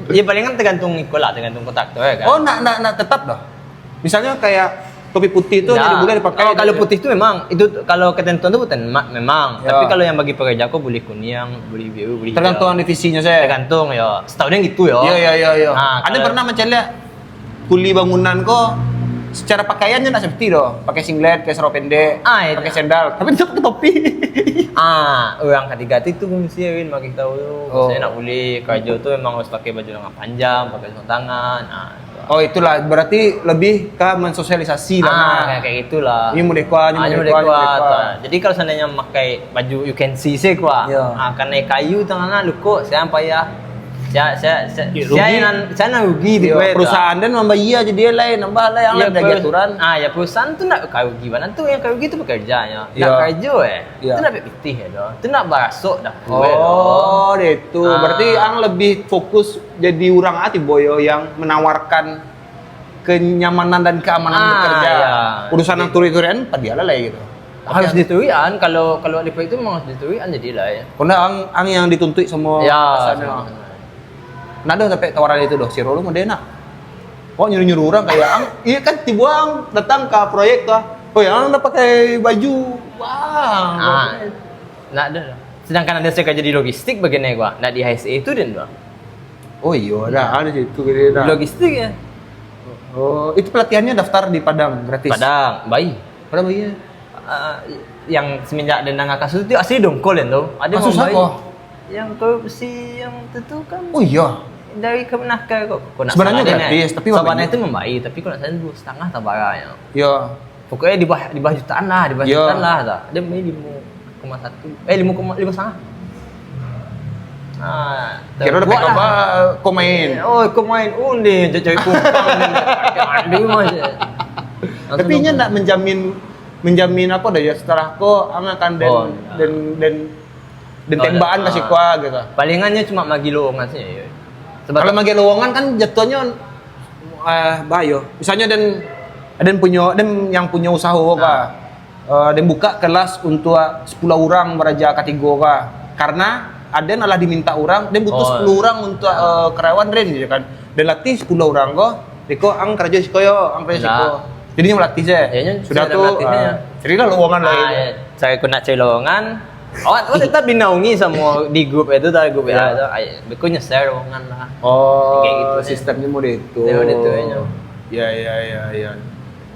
Ya paling kan tergantung iko lah, tergantung kontraktor ya kan. Oh, nak nak nak tetap dah. Misalnya kayak topi putih tu Ya. jadi boleh dipakai. Oh, kalau putih tu memang itu kalau ketentuan tu bukan ma- memang. Ya. Tapi kalau yang bagi pekerja aku boleh kuning, boleh biru, boleh hijau. Tergantung divisinya saya. Tergantung ya. Setahu dia gitu ya. Iya iya iya iya. Ah, Ada kalau- pernah mencari kuli bangunan ko secara pakaiannya nak safety doh. Pakai singlet, pakai sarung pendek, Ah, iya. Pakai sandal, tapi tetap pakai topi. Ah, orang ketiga tu itu mesti Win bagi tahu tu. Oh. Maksudnya nak boleh kerja tu memang harus pakai baju lengan panjang, pakai sarung tangan. Ah, itu. Oh, itulah berarti lebih ke mensosialisasi lah. Ah, Nah. kayak, kayak gitulah. Ini merdeka, ini Ah, ini merdeka, ini merdeka, merdeka. tak. Jadi kalau seandainya pakai baju you can see sih gua. Ya. Ah, kena kayu tengah nak lukuk, saya payah. Saya saya saya, Ya, saya rugi. nan saya nan rugi di Iya, gue tu. Perusahaan dan membayar je dia lah, nambah lah yang Ya, lain dari perus- aturan. Ah, ya perusahaan tu nak rugi mana tu yang rugi tu pekerjanya. Nak Ya. kerja eh. Ya. Tu nak pitih ya doh. Tu nak barasuk dah. Gue doh. Oh, dia itu. Ah. Berarti ang lebih fokus jadi orang ah tibo yo yang menawarkan kenyamanan dan keamanan Ah, bekerja. ya. Urusan yang turi-turian, padialah lah gitu. Harus diturian kalau kalau di proyek tu memang harus diturian jadilah ya. Karena ang, ang yang dituntut sama Ya, atasannya. sama-sama. Nah, ada sampai tawaran itu doh, si Rolo mau dia nak. Kok nyuruh-nyuruh orang kayak ang, iya kan tiba ang datang ke proyek tu. Oh, yang anda pakai baju. Wah. Ah. Nak ada. Sedangkan ada saya kerja di logistik begini gua. Nak di H S A tu dan gua. Oh iya, dah ada situ kerja dah. Logistik ya. Oh, itu pelatihannya daftar di Padang gratis. Padang, baik. Padang iya. Ah, yang semenjak dia nangah kasus tu asli dongkol kan tu. Ada Kasus membaik. Apa? Yang korupsi yang tu tu kan Oh iya. Dari Kemenaker kok. Kok nak Sebenarnya salah dia, gratis, nak. Tapi Sabannya membaik. Tu membaik, tapi kok nak salah dua setengah tabaranya. Ya. Pokoknya di bawah di bawah jutaan lah, di bawah Ya. Jutaan lah dah. Dia main lima koma satu. Eh lima koma lima setengah. Ah, Kira dapat buat lah. Gambar kau main. Oh, kau main. Oh, ni cari kumpang ni. Ambil mah je. Tapi nya nak menjamin menjamin apa dah ya setelah kau ang akan dan Oh, dan dan Den tembakan ka siko gitu. Palingannyo cuma magi lowongan sajo. Kalau magi lowongan kan jatuahnyo, eh, bahayo. Misalnyo den, den punyo, den yang punyo usaho ka. Eh, den buka kelas untuak sepuluh urang baraja katigo ka. Karena aden alah diminta urang, den butuh sepuluh urang untuak, eh, karyawan den gitu kan. Den latih sepuluh urang ko, beko ang karajo siko yo, ang karajo siko. Jadi nyo malatih se. Sudah tu, carilah lowongan lain. Cari, kok nak cari lowongan, awak, awak tetap dinaungi samo di grup itu, dari grup itu. Ai, beko nyo share lowongan lah. Oh, sistemnyo model itu. Model itu, inyo. Ya, ya, ya, ya.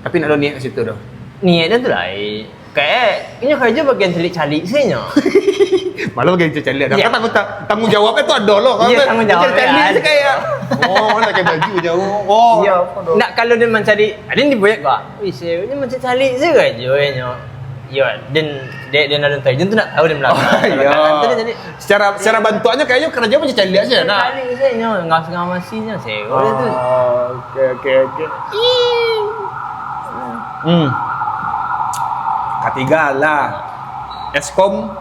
Tapi nak ado niat ka situ doh. Niat tu lain. Kayak inyo karajo bagian caliak-caliak se nyo. Malah bagian caliak-caliak. Kan tanggung, tanggung jawabnyo tu ado lo. Iyo, tanggung jawab caliak-caliak se kayak. Oh, nak pakai baju jauh. Oh, iyo. Nak kalau den mancari, ado yang dibuek kok. Wih, se, inyo mancari-caliak se karajo nyo. Iyo, den, dek den alun tahu, den tu nak tahu den belakang. Oh, iyo. Secara, secara bantuaknyo kayaknyo karajo mancari-caliak se, nah. Caliak se nyo, ngawasi-ngawasi nyo se. Oh, oke, oke, oke. Hmm. Katigo lah. Eskom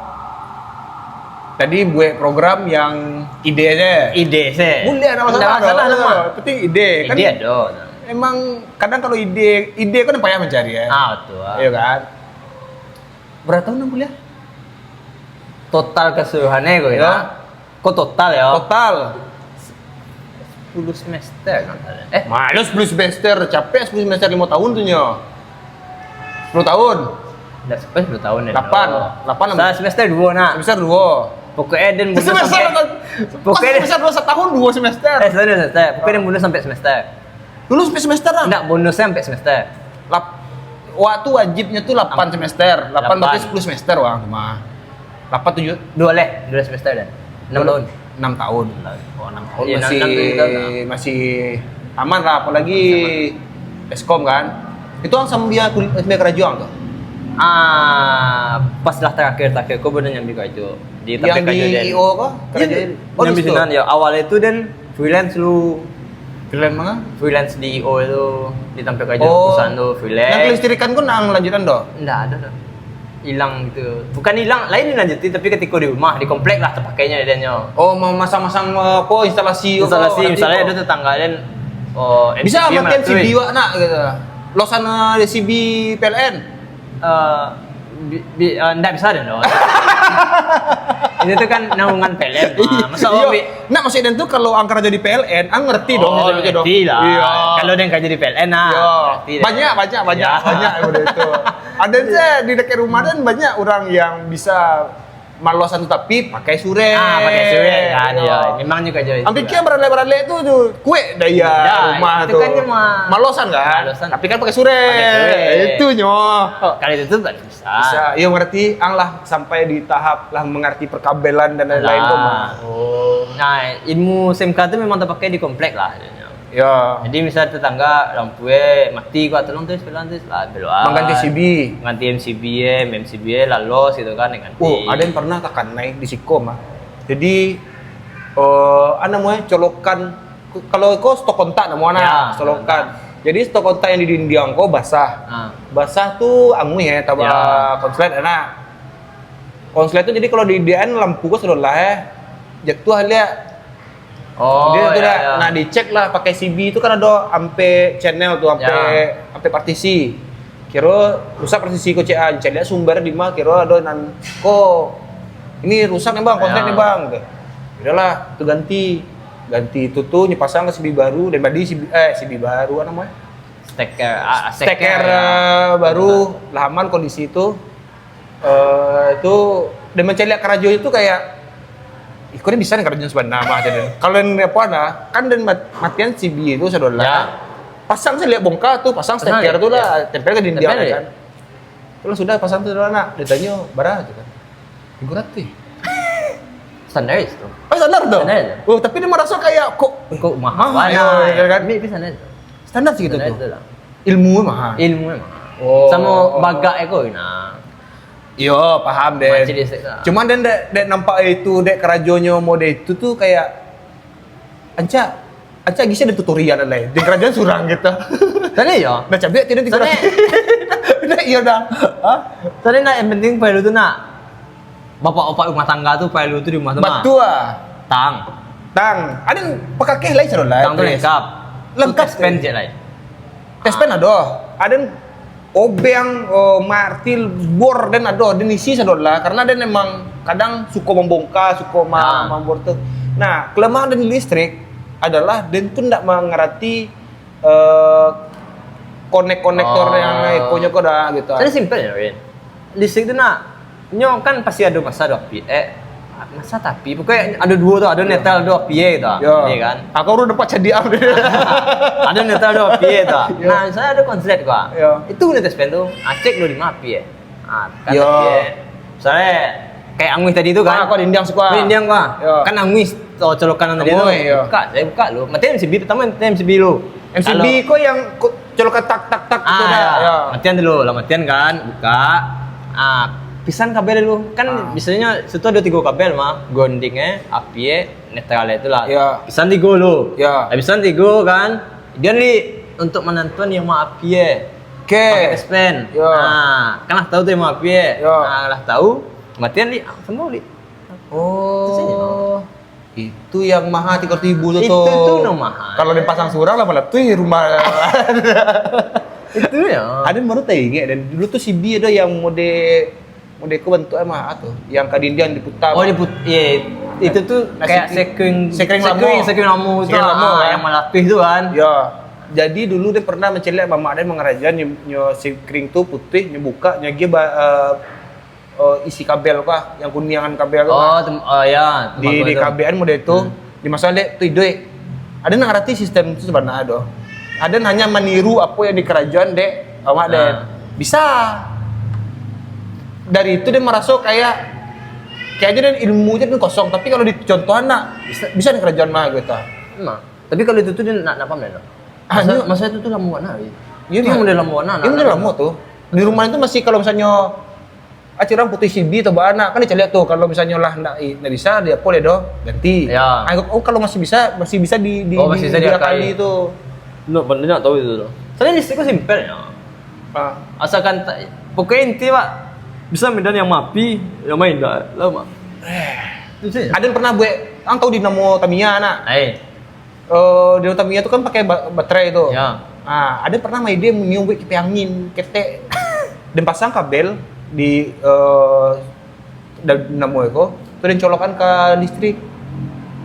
tadi buek program yang ide se. Ide se. Buliah, ndak masalah. Ndak masalah doh. Penting ide. Kan ide ado. Emang kadang kalau ide, ide kan payah mancari, yo. Ah, betul. Iyo kan? Bara tahun ang kuliah? Total keseluruhannyo ko, yo. Ko total yo? Total. Sepuluh semester kan? Eh? Malah sepuluh semester, capek sepuluh semester, limo tahun tu nyo. Sepuluh tahun. Ndak sampai sepuluh tahun yo. Lapan. Lapan. Sa-, semester duo nak. Semester duo. Pokoknyo den bunuh semester sampai, pokoknyo semester duo, satahun duo semester. Eh, satahun duo semester. Pokoknyo den bunuh sampai semester. Lulus sampai semester lah. Ndak, bonusnyo sampai semester. Lap-, waktu wajibnyo tu lapan semester, lapan, berarti sepuluh semester wang tu mah. Lapan tujuh. Duo leh, duo semester dan. Enam tahun. Enam tahun. Enam tahun. Oh, enam tahun. Iyo, masih, enam, enam tujuh tahun lah. Masih aman lah, apalagi eskom kan. Itu ang sambia kul-, sambia karajo ang tu? Ah, pas lah terakhir-terakhir ko baru nyambi karajo. Di tampek karajo den. Yang di I O ko? Iyo, karajo den. Oh, nyambi di situ? Sinan, yo. Awalnyo tu den freelance lu. Freelance manga? Freelance di I O tu, di tampek karajo perusahaan tu, freelance. Yang kelistrikan ko ndak ang lanjutan doh? Ndak ado doh. Ilang gitu. Bukan ilang, lain dilanjuti, tapi katiko di rumah, di komplek lah tapakainyo dek den nyo. Oh, mamasang-masang, eh, apo, instalasi, instalasi, misalnyo ado tetangga den, oh, bisa M C B matian C B awak nak gitu. Losan, eh, C B P L N. Eh, bi-, bi-, eh, ndak bisa den doh. Itu tu kan naungan P L N. Iyo. Masa awak nak masuk den tu, kalau ang karajo di P L N, ang ngerti doh. Oh, ngerti lah. Iyo. Kalau den karajo di P L N nah, ngerti den. Banyak, banyak, banyak, banyak model itu. Ado se di dekat rumah den banyak urang yang bisa malosan tu tapi pakai surek. Ah, pakai surek kan, iyo. Memang nyo karajo itu. Ang pikir baralek-baralek tu, tu kuek daya rumah tu. Itu kan cuma malosan kan? Malosan. Tapi kan pakai surek. Pakai surek. Itu nyo. Kalau itu tu tak bisa. Bisa. Iyo, berarti ang lah sampai di tahap lah mengerti perkabelan dan lain-lain tu mah. Oh. Nah, ilmu S M K tu memang tapakai di komplek lah. Yo. Jadi, misal tetangga lampu eh mati, kok tolong tu, tolong tu, lah, belok ah. Mangganti C B. Mangganti M C B eh, M C B eh, lalos gitu kan, ganti. Oh, ado yang pernah takanai di siko mah. Jadi, eh, anu namonyo, colokan, kalau ko stok kontak namonyo, nah, colokan. Jadi, stok kontak yang di dindiang ko basah. Ah. Basah tu anguih eh, tabah konslet, nah. Konslet tu jadi kalau di D N lampu ko sudah lah eh. Jatuah liak. Oh, iyo, iyo. Nah, dicek lah pakai C B tu kan ado ampek channel tu, ampek, ampek partisi. Kiro rusak partisi ko, cek ah, cek liak sumber di ma, kiro ado nan ko, "Ini rusak nih, Bang, konslet nih, Bang," gitu. Udahlah, tu ganti. Ganti itu tu, nyo pasang ka C B baru, dan bali C B, eh, C B baru, apo namonyo? Steker, ah, steker, steker, ya. Eh, baru, lah aman kondisi tu. Eh, tu, dan mancaliak karajo itu kayak, "Ih, kok ni bisa nih karajo sabana mah," jar den. Kalau yang apa nah, kan den mat-, matian C B itu sadolah. Ya. Pasang caliak bongka tu, pasang steker tu lah, tempel ka dindiang kan. Kalau sudah pasang tu lah nak, ditanyo, "Bara?" gitu kan. "Tigo ratuih." Standar itu. Oh, standar tu? Standar itu. Oh, tapi dia merasa kayak, "Kok mahal?" Kok mahal, ya kan? Standar sih gitu tu. Standar itu lah. Ilmu mahal. Ilmu mahal. Oh. Samo bagak eko, nah. Iyo, paham den. Cuman den dek, dek nampak itu, dek karajonyo mode itu tu kayak, ancak, ancak gisi ada tutorial lai. Di karajo surang gitu. Tadi yo. Nah, cabiak tidak di karajo. Nah, iyo dah. Hah? Tadi nak yang penting perlu tu nak. Bapak-bapak rumah tangga tu, pai lu tu di rumah tu mah. Batua. Tang. Tang. Aden pakakeh lai sadolah. Tang tu lengkap. Lengkap Taspen je lai. Taspen ado. Aden obeng, oh, martil, bor den ado, den isi sadolah karena den emang kadang suko mambongka, suko ma- Ah. mambor tu. Nah, kelemahan den listrik adalah den tu ndak mangarati eh, konek-konektor Oh. yang ekonyo ko dah gitu. Jadi simple ya, Win. Listrik tu nak, nyo kan pasti ado masa ado api. Eh, masa tapi pokoknya ado duo tu, ado netral, ado api gitu. Ya. Iya kan? Aku udah dapat cadiak. Ado netral, ado api gitu. Ya. Nah, misalnya ado konslet gua. Ya. Itu guna taspen tu. Ah, cek dulu di mana api ya. Ah, kan Ya. api ya. Misalnya kayak anguih tadi tu kan. Ah, kau dindiang suka. Kau dindiang gua. Ya. Kan anguih colokan tadi tu. Anguih, ya. Buka, saya buka lu. Matian M C B pertama, matian M C B lu. M C B ko yang ko- colokan tak tak tak gitu Ah, dah. ya. Ya. Matian dulu lah, matian kan, buka. Ah, pisan kabel dulu. Kan Ah. biasanya situ ada tiga kabel mah, grounding eh, api eh, netral eh, itulah. Ya. Pisan tiga dulu. Ya. Habis pisan tiga kan, dia ni untuk menentukan yang mana api eh. Oke. Pakai taspen. Ya. Ah, kan lah tahu tu yang mana api eh. Ya. Ah, lah tahu. Matian li, ah, sama li. Oh. Itu yang mahal tiga ratus ribu tu. Itu tu no mahal. Kalau dipasang surang lah malah tu rumah. Itu ya. Ada baru tak ingat dan dulu tu C B ada yang mode mode ko bentuk mah tu, yang ka dindiang diputar. Oh, diput, iya, itu tu Nah, kayak sekring- sekring, sekring lamo. Sekring lamo tu, Sekring lamo, ah, kan? Yang malapis tu kan. Ya. Jadi dulu dia pernah mencelek mamak dia mengarajan nyo, nyo sekring tu putih, nyo buka, nyo agiah ba, eh, eh, isi kabel kah, yang kuniangan kabel tu Oh, kah. tem, oh ya, Di di kabel mode tu. Di masa lek tu iduik. Ada nak ngerti sistem tu sebenarnya doh. Ada hanya meniru apa yang dikerajuan dek awak deh. Nah. Bisa. Dari itu dia merasa kayak kayak aja dan ilmu aja kan kosong, tapi kalau dicontoh anak bisa, bisa dikerajuan mah gitu. Nah, tapi kalau itu tu dia nak nak paham dah. Ah, Masa, iya. Masa itu tu lama banget. Iya, Itu Mak. Model lama banget. Ini udah lama tuh. Di rumah itu masih kalau misalnya ah, orang putus C B atau beranak kan dicari tuh kalau misalnya lah ndak ndak bisa dia apa dia doh ganti. Ya. Ah, oh kalau masih bisa masih bisa di di Oh, masih di- bisa dia diakai. Kali tuh. Nak benar nak tahu itu tu. Soalnya listrik kau simple ya. Ah. Asalkan tak, pokoknya inti pak bisa minta yang mapi, yang main dah lama. Itu saja. Ada yang pernah buat, ang tahu di nama Tamiya nak? Eh, Eh, di nama Tamiya tuh kan pakai ba- baterai tuh. Ya. Ah, ada pernah main dia nyium buat kipas angin ketek dan pasang kabel di eh, da- nama itu, tuh dan colokan ke listrik.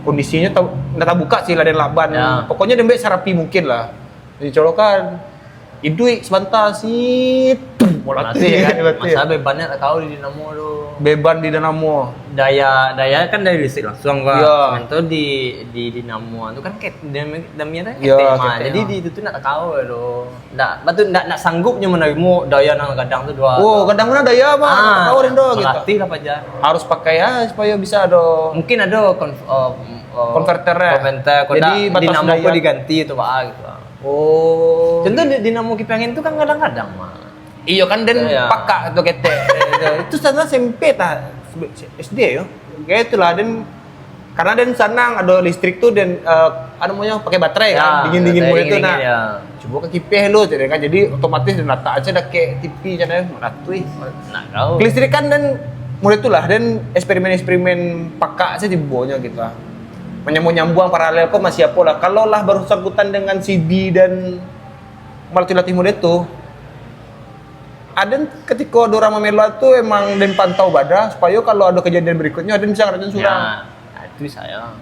Kondisinya tahu ndak tabuka sih lah dan laban. Ya. Pokoknya dia buat sarapi mungkin lah. Dicolokan. Iduik sebentar sih. Mati kan? Mati. Masa bebannya tak tahu di dinamo tu. Beban di dinamo. Daya daya kan dari listrik langsung kan. Ya. Sementara di di dinamo tu kan ket dia dia punya tu Ya, ketek mah. ketek Jadi mah. Di itu tu nak tahu tu. Ndak betul ndak nak sanggupnya menerima daya nang gadang tu dua. Oh, kadang mana daya apa? Ah, Tahu dan doh gitu. Berlatih lah paja. Harus pakai ya supaya bisa ada Mungkin ada konf, uh, uh, Konverter, ya? Konverter kau Jadi, tak batas dinamo daya. Kau diganti tu pak gitu. Oh. Contoh di dinamo kipas angin tu kan kadang-kadang mah. Iyo kan dan Iya. pakak tu ketek. Itu sana S M P tah. S D yo. Kayak itulah dan karena dan sanang ada listrik tu dan eh, apa namanya pakai baterai Ya, kan dingin dingin baterai mulai tu dingin-dingin, nah. Ya. Coba ke kipas lu jadi kan jadi otomatis dan letak aja dah kayak T V macam mana. Ratuih. Nak tahu. Kelistrikan dan mulai itulah dan eksperimen-eksperimen pakak saja dibawanya gitu lah. Menyambung-nyambung paralel kok masih apa lah. Kalau lah bersangkutan dengan C D dan melatih-latih model tu, ada ketika ada orang memelo tu emang dan pantau badah supaya kalau ada kejadian berikutnya ada bisa ngerasain surang. Ya, itu saya.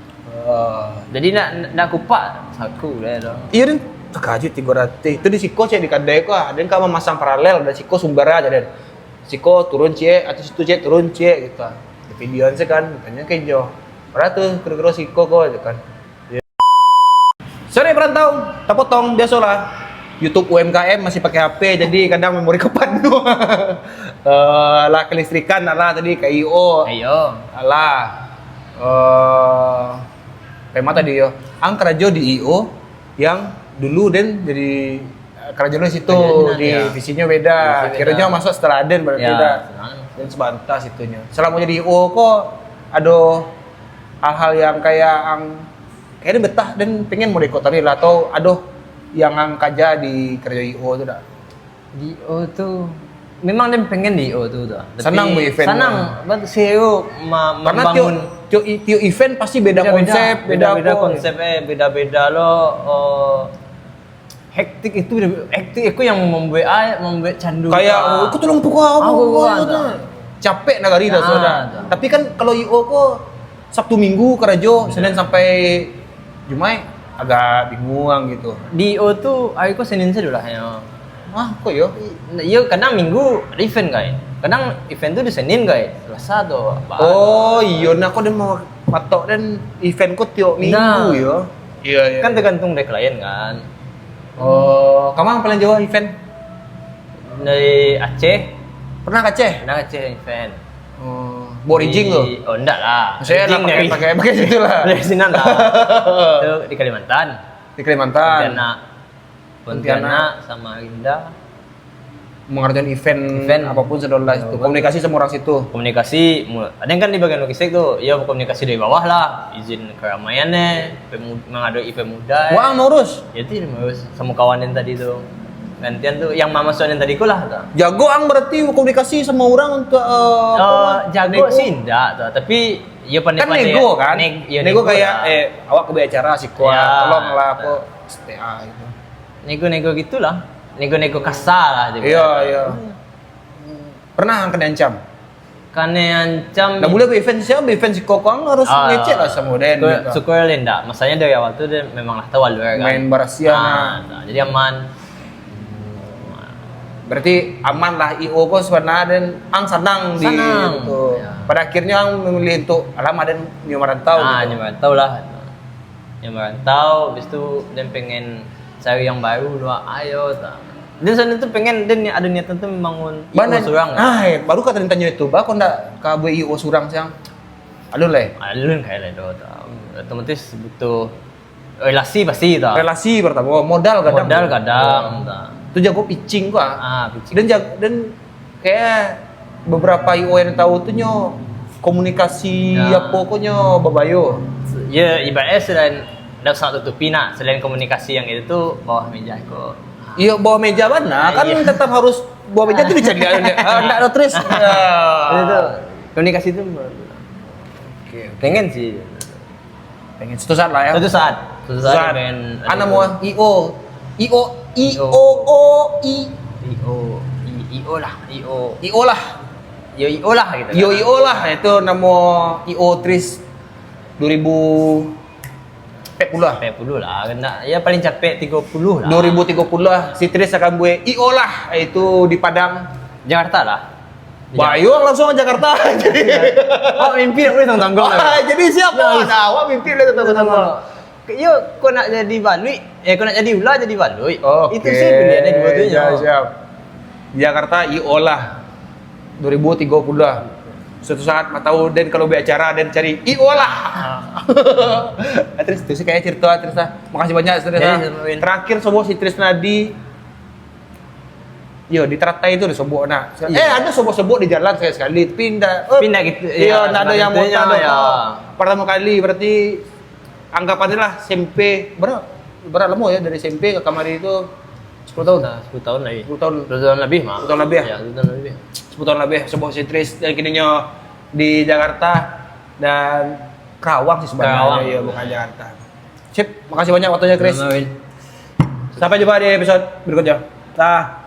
Ah. Jadi nak nak kupak saku lah tu. Iya dan terkajut tiga ratus. Itu di siko cek di kadai kok. Dan kalau memasang paralel dari siko sumber aja dan siko turun cek atau situ cek turun cek gitu. Di video saya kan tanya ke jo. Berapa tu kira-kira siko kok gitu kan. Sorry perantau, terpotong biasalah. YouTube U M K M masih pakai H P jadi kadang memori kepanuh. Eh, lah kelistrikan lah tadi K I O. Ayo. Alah. Eh, Pema tadi yo. Ang karajo di I O yang dulu den jadi eh, karajo di situ Karajo di di ya. Visinyo beda. Visi beda. Kiranya masuk setelah den berarti Ya, dah. senang. Dan sebentar situnya. Selama jadi I O ko ada hal-hal yang kayak ang kayaknya betah dan pengen mau ikut tadi lah atau ada yang ang kaja di karajo I O tu dah. Di O tu Memang den pengen di I O tu, tu. Tapi Sanang buat event sanang, tu. But seru ma- Karena membangun tiap tiap tiap event pasti beda, konsep, beda, beda apa. Konsep eh beda-beda lo. Oh, hektik itu, hektik itu yang membuat ai membuat candu. Kayak Ah. Oh, aku tolong pukul aku, Aku aku, bukan, aku tak. Capek nagari dah Ah, sudah. tak. Tapi kan kalau I O ko Sabtu Minggu karajo, Senin sampai Jumaik agak bingung gitu. Di I O tu hari ko Senin sajo lah ya. Ah, kok yo? Yo kadang Minggu ada event kai. Kadang event tu di Senin kai. Selasa tu. Apa? Oh, iyo, nah, kok dia mau patok dan event kok tiap minggu Nah. Yo. Iya, iya. Kan tergantung dari klien kan. Oh, kamu paling jauh event? Dari Aceh. Pernah ke Aceh? Pernah Aceh event. Oh, Borijing tu. Di- Oh, enggak lah. Saya lah Borijing pakai dari pakai pakai situ lah. Dari sinan lah. Itu di Kalimantan. Di Kalimantan. Pontianak. Pontianak, Samarinda. Mengerjakan event, Event. Apapun sudah lah itu. Betul. Komunikasi sama orang situ. Komunikasi mu- ada yang kan di bagian logistik tu, ya komunikasi dari bawah lah, izin keramaian eh, pemu- menghadapi pemuda. Eh. Wah, ngurus. Ya tu ngurus sama kawan yang tadi tu. Gantian tu yang mama yang tadi ku lah tu. Jago ang berarti komunikasi sama orang untuk uh, apa, Uh, jago nego? Sih enggak tu, tapi ya pandai Kan nego kan? Neg- ya, nego kayak lah. Eh, awak aku bicara sih kuat, Ya. Tolonglah apa S T A gitu. Nego-nego gitulah. Nego-nego kasar lah dia. Iya, iya. Pernah ang kena ancam? Kena ancam. Dah boleh event siapa event si Kokong harus Ah, ngecek lah sama den. Syukur, Gitu. Syukur lah ndak. Masalahnya dari awal tu dia memang lah tahu alur kan. Main barasia Ah, nah. Nah, jadi aman. Berarti aman lah I O ko sebenarnya dan ang sanang di Sanang. Itu. Ya. Pada akhirnya ang memilih untuk alamat dan nyo merantau. Ah, Gitu. Nyo merantau lah. Nyo merantau, habis tu dia pengen cari yang baru luar ayo tak. Dia sana tu pengen dia ni ada niatan tu membangun I O Mana? surang. Ah, eh, baru kata ditanya itu, bah kok ndak ka buat I O surang siang? Alun leh. Alun kayak lah tu tak. Otomatis butuh relasi pasti tak. Relasi pertama, modal kadang. Modal kadang tak. Tu jago pitching ko ah. Ah, pitching. Dan jago dan kayak beberapa I O yang tahu tu nyo komunikasi Ya. Apa ko nyo babayo. Ya ibaratnya selain dah sangat tutupi nak, selain komunikasi yang itu tu bawah meja ko. Iya, bawah meja mana? Kan Iya. Tetap harus bawah meja tu dicari ada. Ah, ndak ada terus. Ya. Itu komunikasi tu Oke, oke. Pengen sih. Pengen suatu saat lah ya. Suatu saat, suatu saat, Saat. pengen Anak mau I O. I O I O O I. I O, I, I O lah, I O. I O lah. Yo I O lah gitu. Yo I O lah itu nama I O Tris dua ribu empat puluh lah. Empat puluh lah, kena ya paling capek tiga puluh lah. Dua ribu tiga puluh lah. Si Tris akan buat I O lah itu di Padang. Jakarta lah. Bayu langsung ke Jakarta. Jadi Oh, mimpi nak boleh tanggung-tanggung. Ah, jadi siapa? Nah, awak mimpi boleh tanggung-tanggung. Yo, kau nak jadi baluik, eh kau nak jadi ular jadi baluik. Oke. Itu sih pilihannya dua tu Ya, siap. Jakarta I O lah. dua ribu tiga puluh lah. Suatu saat mah tahu dan kalau buat acara dan cari I O lah. Terus tu sih kayak cerita terus lah. Makasih banyak Tris. Ya, Lah. sama-sama. Terakhir sobo si Tris Nadi. Yo, di teratai tu ada sobo nak. Iya. Eh, ada sobo-sobo di jalan sekali-sekali. Tapi ndak eh, Tapi ndak gitu, Iya, ya, ndak ada yang sebenarnya, motor ya. Pertama kali berarti anggapannya lah S M P. Berapa berapa lama ya dari S M P ke kamari itu? Sepuluh tahun. Nah, sepuluh tahun lagi. Sepuluh tahun. Sepuluh tahun lebih mah. Sepuluh tahun lebih, ya? Ya, sepuluh tahun lebih. Sepuluh tahun lebih sobo si Tris dan kini nyo di Jakarta dan Karawang sih sebenarnya Karawang. Ya, bukan Jakarta. Sip, makasih banyak waktunya Tris. Sama-sama, Win. Sampai jumpa di episode berikutnya. Dah.